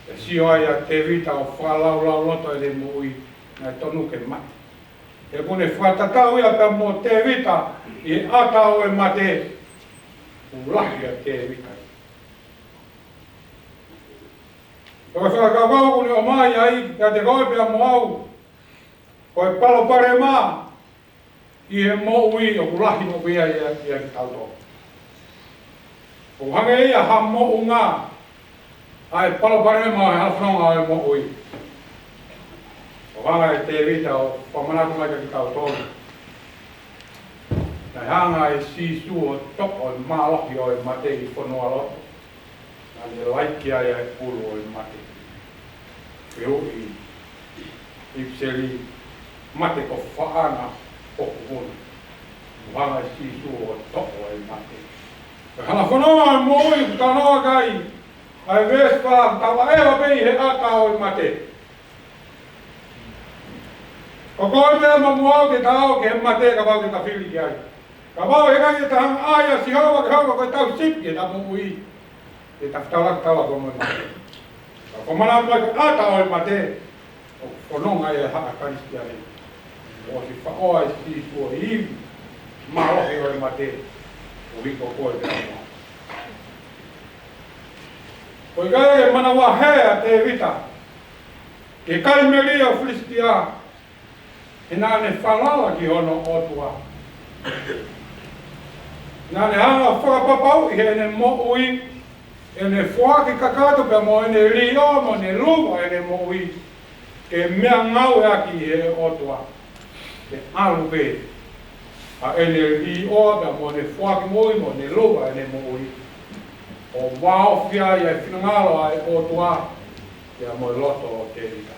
ʻE sio ai ʻa Tēvita ʻo fakalaulauloto ʻene moʻui, naʻe tonu ke mate. He ʻoku ne fakatatau ia pea mo Tēvita ʻi he ʻata ʻo e mate, ʻoku lahi ʻa Tēvita. Ko e fakakaukau ʻoku ne ʻomai ai kiate koe pea mo au, ko e palopalema ʻi he moʻui ʻoku lahi mo pia ia, ia kitautolu. ʻOku hangē ia ha moʻunga ʻa e palopalema ʻo e halafononga ʻo e moʻui. ʻOku hanga ʻe Tēvita ʻo fakamanatu mai kia kitautolu, naʻe hanga ʻe Sīsū ʻo toʻo e mālohi ʻo e mate ʻi fonua loto. Naʻa ne laiki ai ʻa e ʻulu ʻo e mate. Fehuʻi ʻipiseli, mate ko fē ʻa hoku vuna? ʻOku hanga ʻe Sīsū ʻo toʻo e mate. Ko e halafononga ʻo e moʻui ʻoku talanoa ki ai ʻa e veesi fā, tau ʻaʻeva pē ʻi he ʻata ʻo e mate. Ko koe pea mo au te ta ō ki he mate kapau te ta fili ki ai. Kapau heʻikai ke ta hanga ʻo ʻai ʻa Sihova ke hoko ko e tauhi sipi ʻeta moʻui, te ta fetaulaki taua ko e moʻui mate. Ka ko e manatu mai ko e ʻata ʻo e mate, ʻoku fononga ai e haʻa Kalisitiane. ʻOsi faʻo ai Sīsū ʻo ivi mālohi ʻo e mate, ʻo hiko koe pea mo au. ʻOku ʻikai ke manavahē ʻa Tēvita ki he kai melie ʻo Filisitia, he naʻa ne falala ki hono ʻOtua. Naʻa ne hanga ʻo fakapapauʻi heʻene moʻui, ʻene foaki kakato pea mo ʻene līʻoa mo ʻene luva ʻene moʻui ke meʻangāueʻaki ʻe he ʻOtua. Ke ʻalu pē ʻa ʻene līʻoa pea mo ʻene foaki moʻui mo ʻene luva ʻene moʻui, ʻo vāofi ai ʻa e finangalo ʻa e ʻOtua pea mo e loto ʻo Tēvita.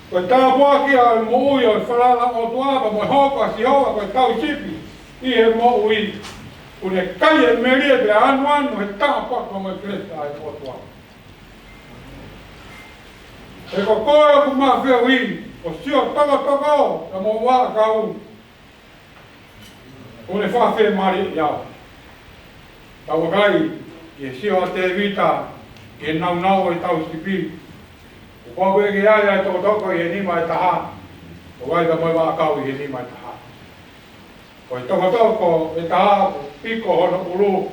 Ko e tāpuaki ʻa e moʻui ʻo e falala ʻOtua pea mo e hoko ʻa Sihova ko e tauhi sipi ʻi he moʻui, ʻoku ne kai e melie pea anuanu he tāpuaki pea mo e kelesi ʻa e ʻOtua. He ko koe ʻoku ma feohi, ʻo sio tokotoko pea mo vaʻakau, ʻoku ne fakafiemālieʻi au. Tau vakai ki he sio ʻa Tēvita ki he naunau ʻo e tauhi sipi. ʻOku pau pē ke ʻi ai ʻa e tokotoko ʻi he nima ʻe taha, ʻo ʻi ai pea mo e vaʻakau ʻi he nima ʻe taha. Ko e tokotoko ʻe taha ʻoku piko hono ʻulu,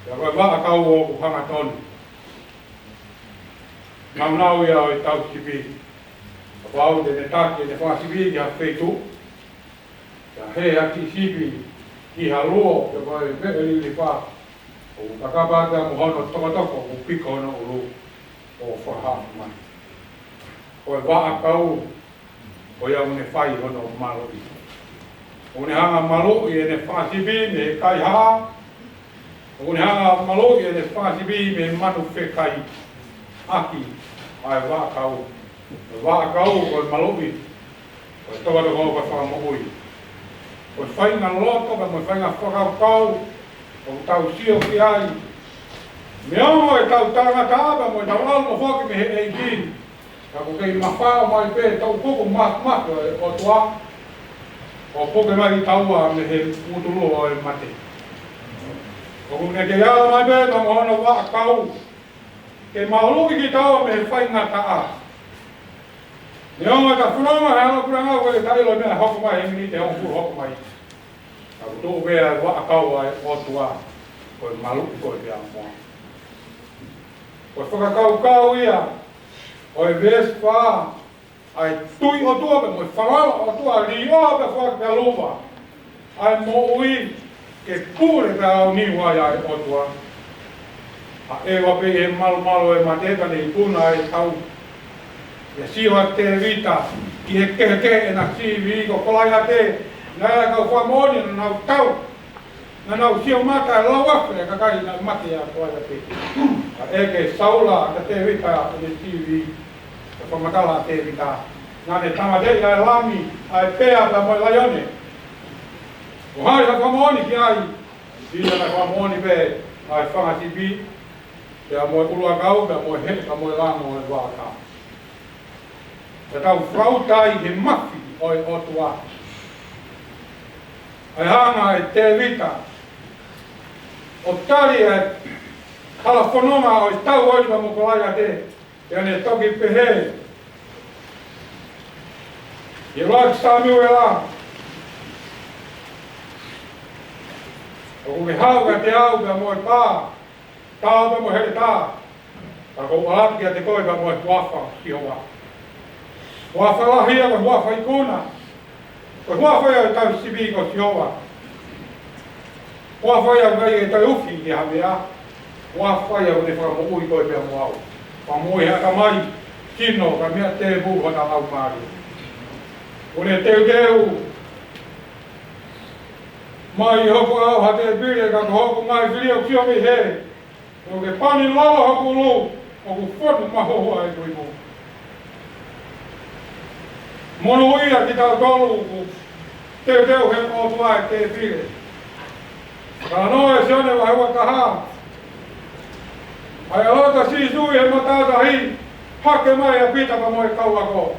pea ko e vaʻakau ʻoku hangatonu. Naunau ia ʻo e tauhi sipi. Kapau te ne taki ʻene fanga sipi ki ha feituʻu, pea hē ha kiʻi sipi ki ha luo, pe ko e meʻa lilifa, ʻoku kakapa pea mo hono tokotoko ʻoku piko hono ʻulu ʻo fakahā mai. Ko e vaʻakau, ko ia ʻoku ne fai hono maluʻi. ʻOku ne hanga ʻo maluʻi ʻene fanga sipi mei he kaihaʻa. ʻOku ne hanga ʻo maluʻi ʻene fanga sipi mei he manu fekaiʻaki ʻa e vaʻakau. Ko e vaʻakau ko e maluʻi, ko e tokotoko, ko e fakamoʻui. Ko e faʻahinga loto pea mo e faʻahinga fakakaukau ʻoku tau sio ki ai. Neongo ʻetau talangataʻa pea mo ʻetau ʻalu mo foki mei he ʻEiki, ka ʻoku kei mafao mai pē ʻetau kuku māfimafi ʻo e ʻOtua, ʻo puke mai kitaua mei he ngutulua ʻo e mate. ʻOku ne kei ala mai pē pea mo hono vaʻakau ke maluʻi kitaua mei he faingataʻa. Neongo ʻeta fononga he ʻalunga, ʻoku ʻikai ke ta ʻilo e meʻa ʻe hoko mai he miniti ʻe hongofulu hoko mai. Ka ʻoku tuʻu pē ʻa e vaʻakau ʻa e ʻOtua, ko e maluʻi koe pea mo au. Ko e fakakaukau ia ʻo e veesi fā, ʻa e tui ʻOtua pea mo e falala ʻOtua, līʻoa pea foaki pea luva ʻa e moʻui ke pule pea aoniu ai ʻa e ʻOtua. ʻAʻeva pē ʻi he malumalu ʻo e mate pea ne ikuna ʻa e tau. Pea sio ʻa Tēvita ki he kehekehe ʻena sivi ko Kolaiate, naʻe ʻi ai e kau fakamoʻoni naʻa nau tau. Naʻa nau sio mata ʻe lau afe e kakai naʻe mate ʻia Kolaiate. Ka ʻeke ʻe Saula kia Tēvita ʻi he sivi, ʻa e fakamatala ʻa Tēvita, naʻa ne tāmateʻi ʻa e lami, ʻa e pea pea mo e laione. Ko hai ʻe fakamoʻoni ki ai? Pea naʻe fakamoʻoni pē ʻa e fanga sipi, pea mo e ʻuluʻakau, pea mo e heʻe, pea mo e lango ʻo e vaoka. Pea tau fakauta ai he mafi ʻo e ʻOtua ʻa e hanga ʻe Tēvita ʻo tali ʻa e hala fononga ʻo e tauʻatāina mo Kolaiate. Pea ne toki pehē ʻi he ʻuluaki Samiuela, ʻoku ke haʻu kiate au pea mo e pā, tao pea mo e heletā, ka ʻoku ou ʻalu atu kiate koe pea mo e huafa ʻo Sihova. Huafa lahi ia, ko e huafa ikuna. Ko e huafa ia ʻo e tauhi sipi ko Sihova. Huafa ia ʻoku ʻikai ke toe ufi ki ha meʻa. Huafa ia ʻoku ne fakamoʻui koe pea mo au. Fakamoʻui he ʻatamai, sino, kae meʻa tēpile hota laumālie. Kuo ne teuteu mai ʻi hoku ʻao ha tēpile, ka ko hoku ngaahi fili ʻoku sio mei hē. ʻOku ke pani lolo hoku ʻulu, ʻoku fonu mahuhu ʻa ʻeku ipu. Monūʻia kitautolu ʻoku teuteu he ʻOtua e tēpile. Talanoa ʻe Sione vahe ua taha. ʻA ia ʻalu atu ʻa Sīsū ʻi he matātahi, hake mai ʻa Pita pea mo e kau ako.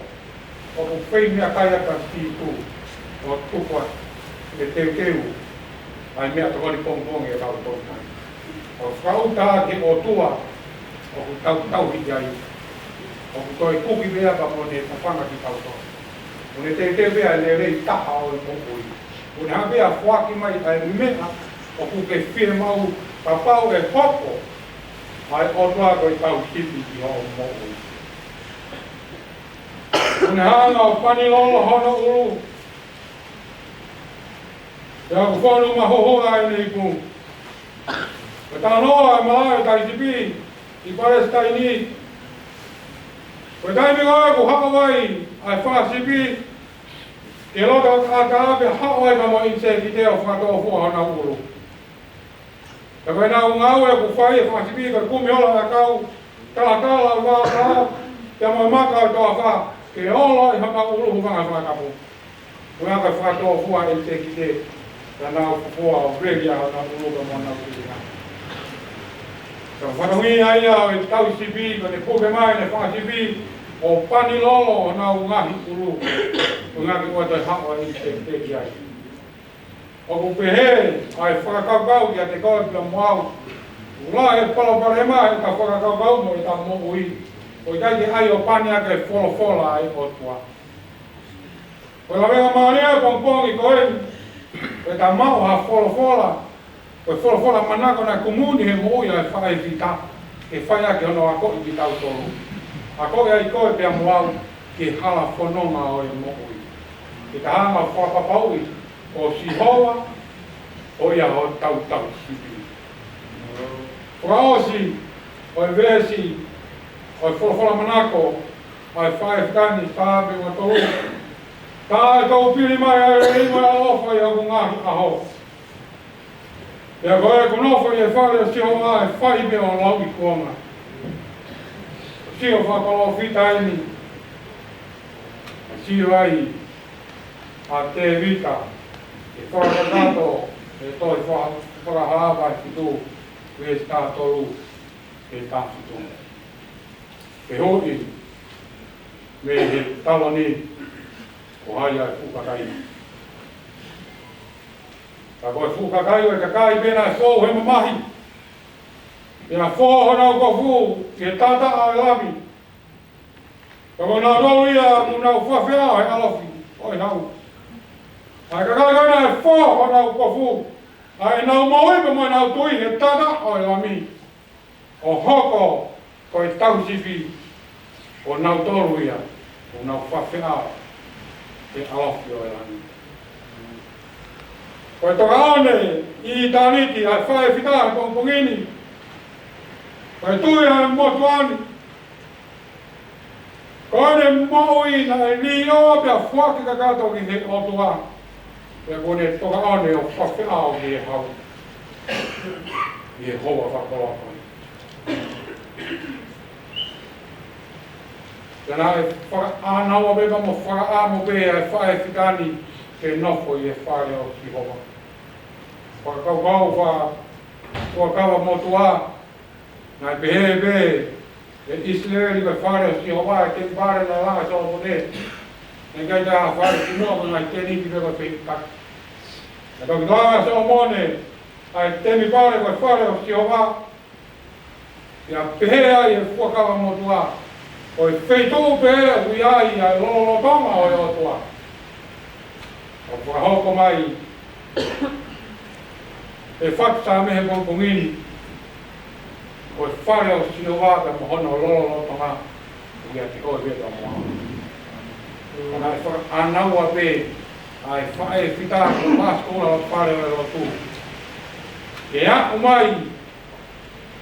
ʻOku fai meʻakai atu ʻa Sīsū ʻo tuku atu e teuteu ʻa e meʻatokoni pongipongi ʻa e kau tokoni. ʻO fakauta ki he ʻOtua ʻoku tau tauhi ai. ʻOku toe kuki pea ka mo ne tafanga kitautolu. Mo ne teuteu pea e lelei taha ʻo e moʻui. Mo ne hanga pea foaki mai ʻa e meʻa ʻoku ke fiemaʻu kapau ʻe hoko ʻa e ʻOtua ko e tauhi sipi ʻi hoʻo moʻui. Kuo ne hanga ʻo pani lolo hono ʻulu. Pea ʻoku fonu mahuhu ʻa ʻene ipu. Ko e talanoa ʻa e malaʻe tauhi sipi ʻi Palesitaini. Ko e taimi ko ē ʻoku haʻu ai ʻa e fanga sipi ki loto ʻataʻatā, pea haʻu ai pea mo e ʻinisēkite ʻo fakatōfua honau ʻulu. Pea ko ʻenau ngāue ʻoku fai ʻe he fanga sipi ko e kumi ola ʻakau, talatala ʻo e vaoka, pea mo e maka ʻo e toafa, ke olo ʻi honau ʻulu, hūfanga he fakatapu. Ko e ʻuhinga ko e fakatōfua ʻe he ʻinisēkite, pea nau fufua ʻo veli ʻa honau ʻulu pea mo honau kilinga. Ko e fatongia ia ʻo e tauhi sipi, ko ʻene puke mai ʻene fanga sipi ʻo pani lolo honau ngaahi ʻulu, ko e ʻuhinga ke ʻoua toe haʻu ʻa e ʻinisēkite ki ai. ʻOku pehē ʻa e fakakaukau kiate koe pea mo au. ʻOku lahi e palopalema ʻi heʻeta fakakaukau mo ʻeta moʻui. ʻOku ʻikai ke ʻai ʻo pani ʻaki e folofola ʻa e ʻOtua. Ko e laveʻi mālie ʻa e pongipongi ko eni, ko ʻeta maʻu ha folofola, ko e folofola manako naʻe kumuni he moʻui ʻa e faʻē Tēvita, ke fai ʻaki hono akoʻi kitautolu. Akoʻi ai koe pea mo au ki he hala fononga ʻo e moʻui. Ke ta hanga ʻo fakapapauʻi ko Sihova, ko ia hotau tauhi sipi. Fakaʻosi ʻo e veesi ʻo e folofola manako ʻa e faʻē Tēvita ni, fā pea mo e tolu. Tā ʻe toupili mai ʻa e lelei mo e ʻaloʻofa ʻi hoku ngaahi ʻaho. Pea ko ʻeku nofo ʻi he fale ʻo Sihova ʻe fai pē ʻo lauikuonga. Sio fakapalōfita eni. Sio ai ʻa Tēvita, ʻi he fakakakato ʻo e tohi Faka-, Fakahā vahe fitu, veesi taha tolu ki he taha fitu. Ke hoi mei he taloni, ko hai ʻa e fuʻu kakai. Ka ko e fuʻu kakai ʻo e kakai pē naʻe fou he mamahi. Pea fō honau kofu ʻi he taʻataʻa ʻo e lami. Ka ko kinautolu ia ʻoku nau fakafeʻao he ʻalofi ʻo e hau. ʻA e kakai ko ē naʻe fō honau kofu, ʻa ʻenau moʻui pea mo ʻenau tui he taʻataʻa ʻo e lami, ʻo hoko ko e tauhi sipi, ko kinautolu ia ʻoku nau fakafeʻao he ʻalofi ʻo e lami. Ko e tokaʻone ʻi ʻitāniti ʻa e faʻē Tēvita he pongipongi ni. Ko e tui ʻa e motuʻa ni. Ko ʻene moʻui naʻe liʻoa pea foaki kakato ki he ʻOtua. Pea kuo ne tokaʻone ʻo fakafeʻao ki he hau. ʻI he houa fakakoloa ko ē. Pea naʻe fakaʻānaua pē pea mo fakaʻamu pē ʻa e faʻē fita ni ke nofo ʻi he fale ʻo Sihova. Fakakaukau fakafuakava motuʻa, naʻe pehē pē ʻe ʻIsileli ko e fale ʻo Sihova ʻa e temipale naʻe laʻa ʻe Solomone. Naʻe ʻikai ke ʻi ai ha fale ki muʻa, ko e ngaahi tēniti pē ko e fehikitaki. Naʻe toki laʻa ʻe Solomone ʻa e temipale ko e fale ʻo Sihova. Pea pehē ai ʻe he fuakava motuʻa, ko e feituʻu pē ʻoku ʻi ai ʻa e lolotonga ʻo e ʻOtua. ʻOku fakahoko mai ʻe he fatu Saame he pongipongi ni, ko e fale ʻo Sihova pea mo hono lolotonga ʻoku ʻiate koe pea mo au. Pea naʻe fakaʻānaua pē ʻa e faʻē fita ko e pasitolo ʻo e fale ʻo e lotu ke aʻu mai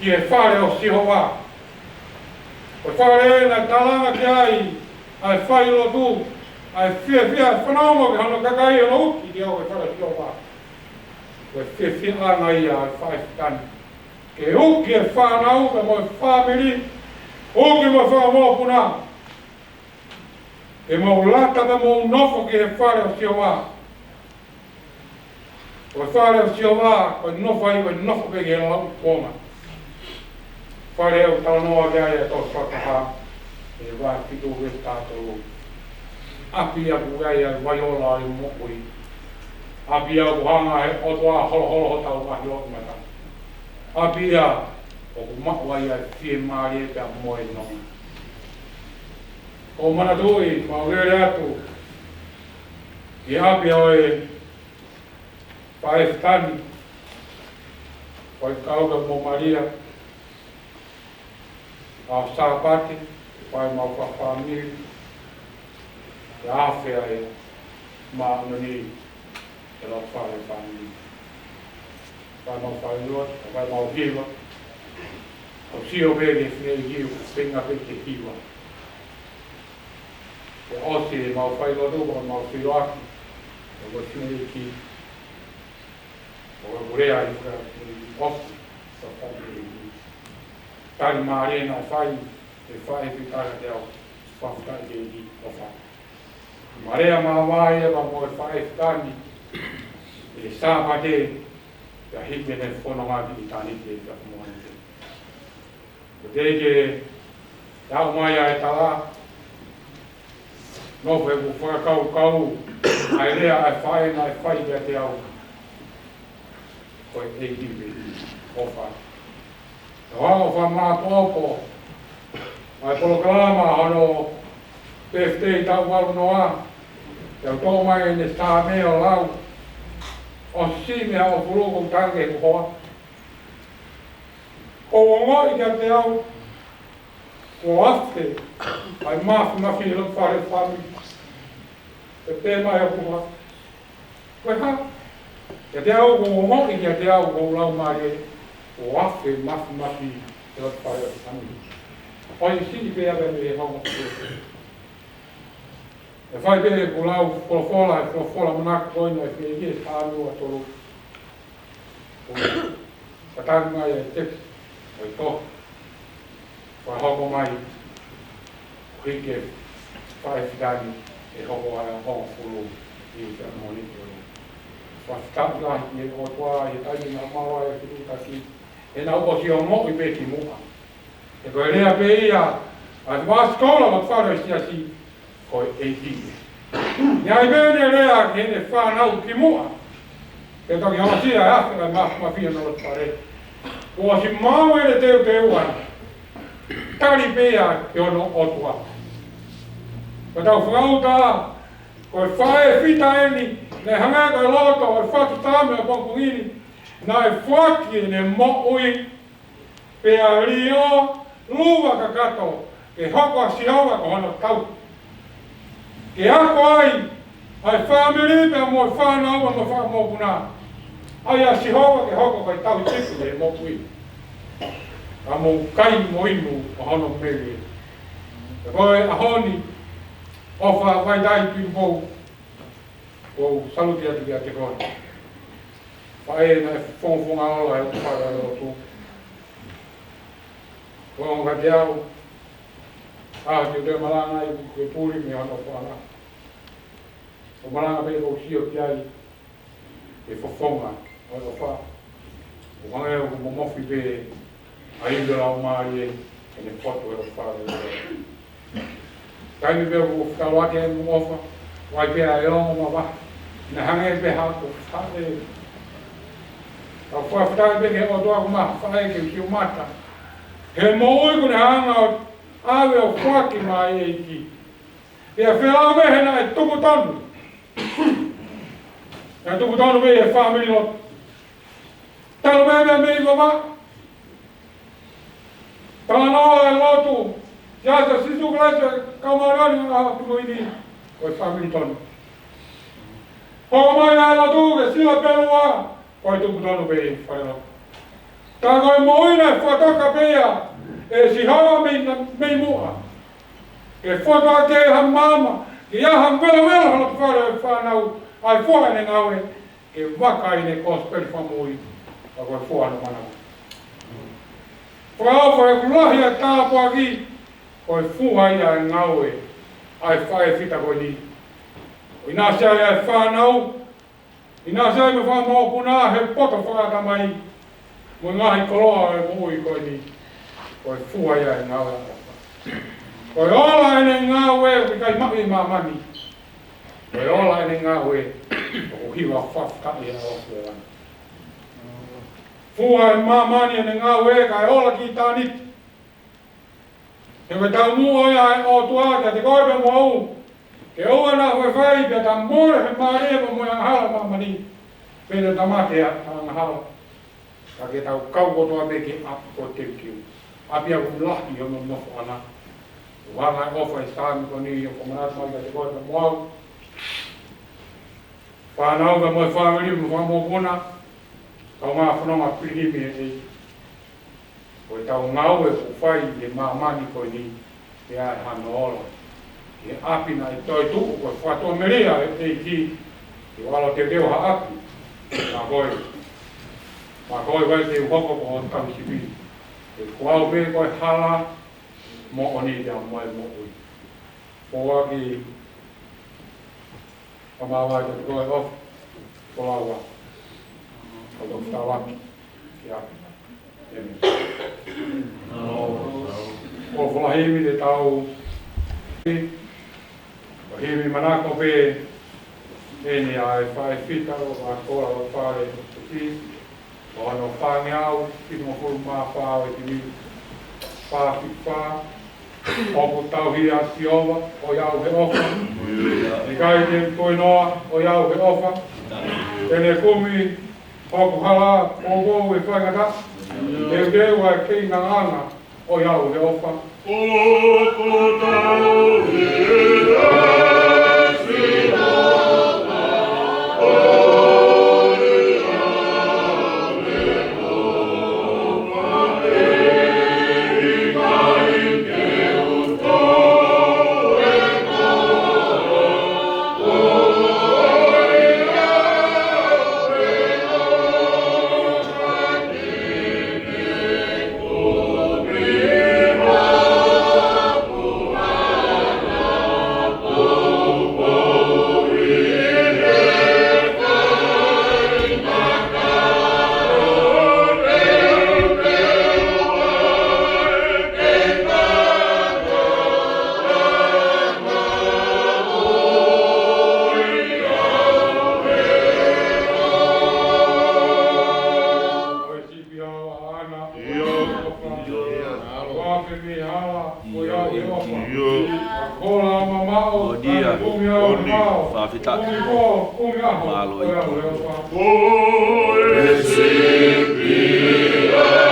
ki he fale ʻo Sihova. Ko e fale naʻe talanga ki ai ʻa e failotu, ʻa e fiefia, ʻa e fanongo ki hono kakai ʻo uki ke aʻu ki he fale ʻo Sihova. Ko e fiefiaʻanga ia ʻo e faʻē fita ni, ke uki e fānau pea mo e fāmili, uki mo e fanga mokopuna, ke mou lata pea mou nofo ki he fale ʻo Sihova. Ko e fale ʻo Sihova, ko e nofo ai, ko e nofo pē ki he lauʻi kuonga. Fale ʻoku talanoa ki ai ʻa e tohi Fakahā, ʻi he vahe fitu veesi taha tolu. ʻApi ia ʻoku ʻi ai ʻa e vai ola ʻo e moʻui. ʻApi ia ʻoku hanga ʻe he ʻOtua ʻo holoholo hotau ngaahi loʻimata. ʻApi ia ʻoku maʻu ai ʻa e fiemālie pea mo e nonga. ʻOku ou manatuʻi, mau lele atu ʻi he ʻapi ʻo e faʻē fita ni, Faifekau pea mo Malia, ʻaho Sāpate, fai mau fakafāmili, ʻi he ʻaho ʻe māʻoniʻoni, ʻi he loto fale fāmili. Fai mau failotu, fai mau hiva, ʻo sio pē ki he fineʻeiki ʻoku feinga pē ke hiva. Pea ʻosi ʻemau failotu, pea mau feʻiloaki, pea mo e fineʻeiki, ʻo ka pule ai, pea ʻosi, pea fai pē. Tali mālie naʻe fai ʻe he faʻē fita kiate au, fakafetaʻi ki he ʻEiki ʻofa. Mālie māvae ia pea mo e faʻē fita ni, ʻi he Sāpate, pea hiki ʻene fononga ki ʻitāniti ʻi he fakamoʻoni. Ko e teʻeki ke aʻu mai ʻa e tala, nofo ʻeku fakakaukau ʻa e lea ʻa e faʻē naʻe fai kiate au. Ko e ʻEiki pē ʻofa. Naʻe ʻofa māʻopoʻopo ʻa e polokalama hono birthday taʻu valu noa, ke u toʻo mai ʻene Saame ʻo lau, ʻosi siʻi meʻa ʻo fuluku tange ʻeku hoa. Kuo u ongoʻi kiate au kuo afe ʻa e mafimafi ʻi loto fale fāmili. Pea pehē mai ʻeku hoa, ko e hā? Kiate au, kuo u ongoʻi kiate au, kuo u lau mālie, kuo afe mafimafi ʻi loto fale fāmili. ʻOsi siʻi pē ʻa e meʻa ʻe hoko. ʻE fai pē ʻeku lau folofola, ʻe folofola manako ko eni ʻa e fineʻeiki ʻe Saame ua tolu. Ka tali mai ʻa e teki ʻo e tohi, fakahoko mai, ʻo hiki e faʻē fita ni ʻe hoko ʻa e hongofulu ʻi he fakamoʻoni ko eni. Fakafetaʻi lahi ki he ʻOtua ʻi he taimi naʻa mau ʻi he fetuʻutaki, he naʻa ku ʻosi ongoʻi pē ki muʻa. He ko e lea pē ia ʻa e pasitolo ʻo e fale ʻo e siasi, ko e ʻEiki. Naʻe ʻi ai pē ʻene lea ki heʻene fānau ki muʻa, ke toki hokosia ʻa e afe ʻa e mafimafi ʻi loto fale. Kuo ʻosi maʻu ʻene teuteu ʻa e tali pē ia ki hono ʻOtua. Ko ʻetau fakaʻuta, ko e faʻē fita eni, naʻe hangē ko e loto ʻo e fatu Saame ʻo e pongipongi ni, naʻe foaki ʻene moʻui, pea lio luva kakato, ke hoko ʻa Sihova ko hono tauhi. Ke ako ai ʻa e fāmili pea mo e fānau mo e fanga mokopuna, ʻa ia ʻa Sihova ke hoko ko e tauhi ʻi he moʻui. Ka mou kai mo inu ʻo hono melie. Pea ko e ʻaho ni, ʻofa Vaitai Tuʻipō, ʻoku ou salute atu kiate koe. Faʻē naʻe fongofonga ola ʻi he fale ʻo e lotu. Ko e ongo kiate au, ʻa ia ʻoku ou toe malanga ai, ʻoku ou puli mei hono ʻofa. ʻOku ou malanga pē ʻoku ou sio ki ai, ʻa e fofonga ʻo e ʻofa. ʻOku hangē ʻoku momofi pē ʻa e ivi ʻo e Laumālie, ʻene fotu e ʻofa. Taimi pē ʻoku ou fetaulaki ai mo e ʻofa, ʻoku ʻi ai pē ʻa e ongo mavahe. Naʻe hangē pē ha ʻofa ē. ʻOku ou fakafetaʻi pē ki he ʻOtua ʻoku ma faʻa ke u sio mata he moʻui kuo ne hanga ʻo ʻave ʻo foaki mai ʻe he ʻEiki. Pea fēfē pē he naʻe tuku tonu? Naʻe tuku tonu pē he fāmili lotu. Talu pē mei he vavā. Talanoa e lotu, Siasi ʻo Sīsū Kalaisi ʻo e Kau Māʻoniʻoni ʻi he Ngaahi ʻAho Kimui Ni, ko e fāmili tonu. Hoko mai ʻa e lotu ke sila pē lua, ko e tuku tonu pē ʻi he fale lotu. Ka ko e moʻui naʻe fakatoka pē ia ʻe Sihova mei, mei muʻa. Ke fokotuʻu ʻaki ha maama, ke ʻi ai ha velovelo ʻi he loto fale ʻo e fānau, ʻa e fua ʻene ngāue, ke vakai ʻene kosipeli fakamoʻui, ka ko e fua ʻene manava. Fakaʻofa ʻoku lahi ʻa e tāpuaki, ko e fua ia ʻa e ngāue ʻa e faʻēfita ko eni. ʻInasi ai ʻa e fānau, ʻinasi ai mo e fanga mokopuna he poto fakaʻatamai, mo e ngaahi koloa ʻo e moʻui ko eni, ko e fua ia ʻa e ngāue ʻa e ʻofa. Ko e ola ʻene ngāue ʻoku ʻikai maʻu ʻi māmani. Ko e ola ʻene ngāue ʻoku hiva fakafetaʻi ʻa e ʻofa ʻo e langi. Fua ʻe māmani ʻene ngāue kae ola ki ʻitāniti. He ko e taumuʻa ia ʻa e ʻOtua kiate koe pea mo au. Ke ʻoua naʻa faifai pea ta mole he mālie pea mo e angahala ʻo māmani. Pea ta mate ʻa e angahala. Ka ke tau kau kotoa pē ki he ʻapi ko e teuteu. ʻApi ʻoku lahi hono nofoʻanga. ʻOku hanga ʻe he ʻofa ʻi he Saame ko eni ʻo fakamanatu mai kiate koe pea mo au. Fānau pea mo e fāmili mo e fanga mokopuna. Kaungā fononga pilinimi ʻe ʻEiki. Ko ʻetau ngāue ʻoku fai ʻi he māmani ko eni, ʻe ʻi ai hano ola. ʻI he ʻapi naʻe toetuʻu ko e fakatuʻamelie ʻa e ʻEiki, ke ʻalu ʻo teuteu ha ʻapi. Ka ko e, ka ko e vai te u hoko ko ho tauhi sipi. He ko au pē ko e hala, moʻoni pea mo e moʻui. Foaki ʻa e māvae kiate koe ʻofa, ko e lau ā. Ka tau fetaulaki. ʻIo. ʻĒmeni. ʻOku ou fakaʻofa himi te tau. Ko e himi manako pē eni ʻa e faʻēfita ʻo e ʻakola ʻo e fale ʻo e ʻEiki. ʻO hono fāngeau fitungofulu mā fā ʻo e himi. Fā fitu fā. ʻOku tauhi ʻa Sihova, ʻoiauē he ʻofa. ʻIkai te u tuenoa, ʻoiauē he ʻofa. Te ne kumi hoku hala, ʻo ʻoku ou faingataʻa. Teuteu ʻa e keinanga, ʻoiauē he ʻofa. ʻIo. ʻIo. ʻIo. Kola mamaʻo, ʻIo. Kumi au, Kumi. Mamaʻo. Fakafetaʻi. Kumi ko, kumi aho. Mālō ʻEiki. Ko e sipi ʻa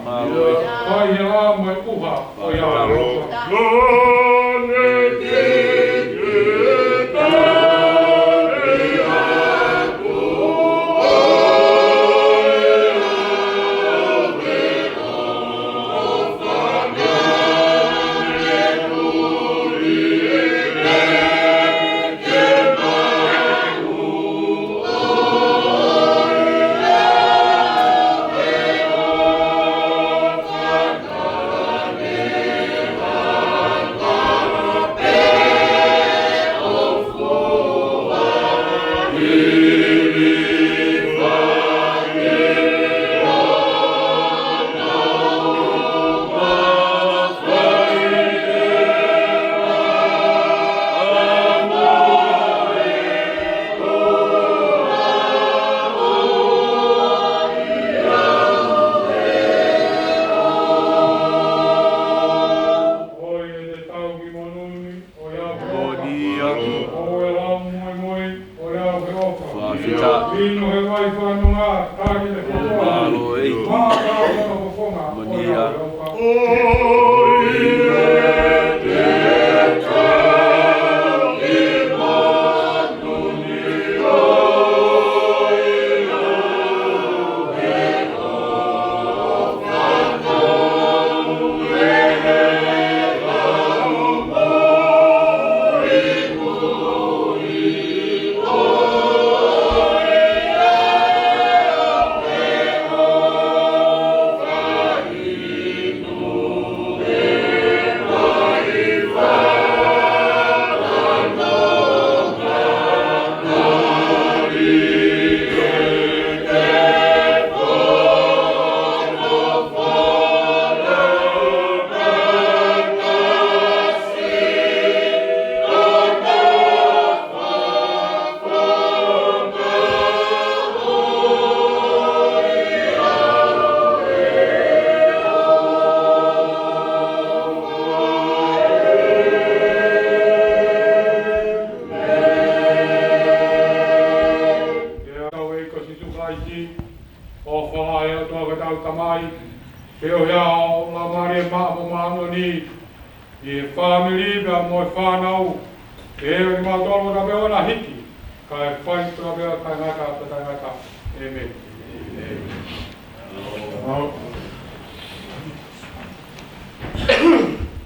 Mālō. Fai ʻa e ʻuha ʻo e ʻaloʻofa. Ko ia te tau ki monū ni, ʻo ia ʻoku Ko ia. ʻo e lau moimoi, ʻo ia ʻoku ʻofa. Fakafetaʻi. Inu he vai fanonga, taki te kotoa. Mālō e. Mā ka ʻofa kokonga, ʻo ia ʻoku ʻofa. ʻIa, ʻa e ʻEiki ko Sīsū Kalaisi, ʻofa ʻa e ʻOtua ko hotau Tamai, feohi ʻa e Laumālie Māʻoniʻoni, ʻi he fāmili pea mo e fānau, ʻe ʻiate kimautolu kotoa pē ʻo na hiki, kae fai kotoa pē ʻo taʻengata pea taʻengata. ʻĒmeni.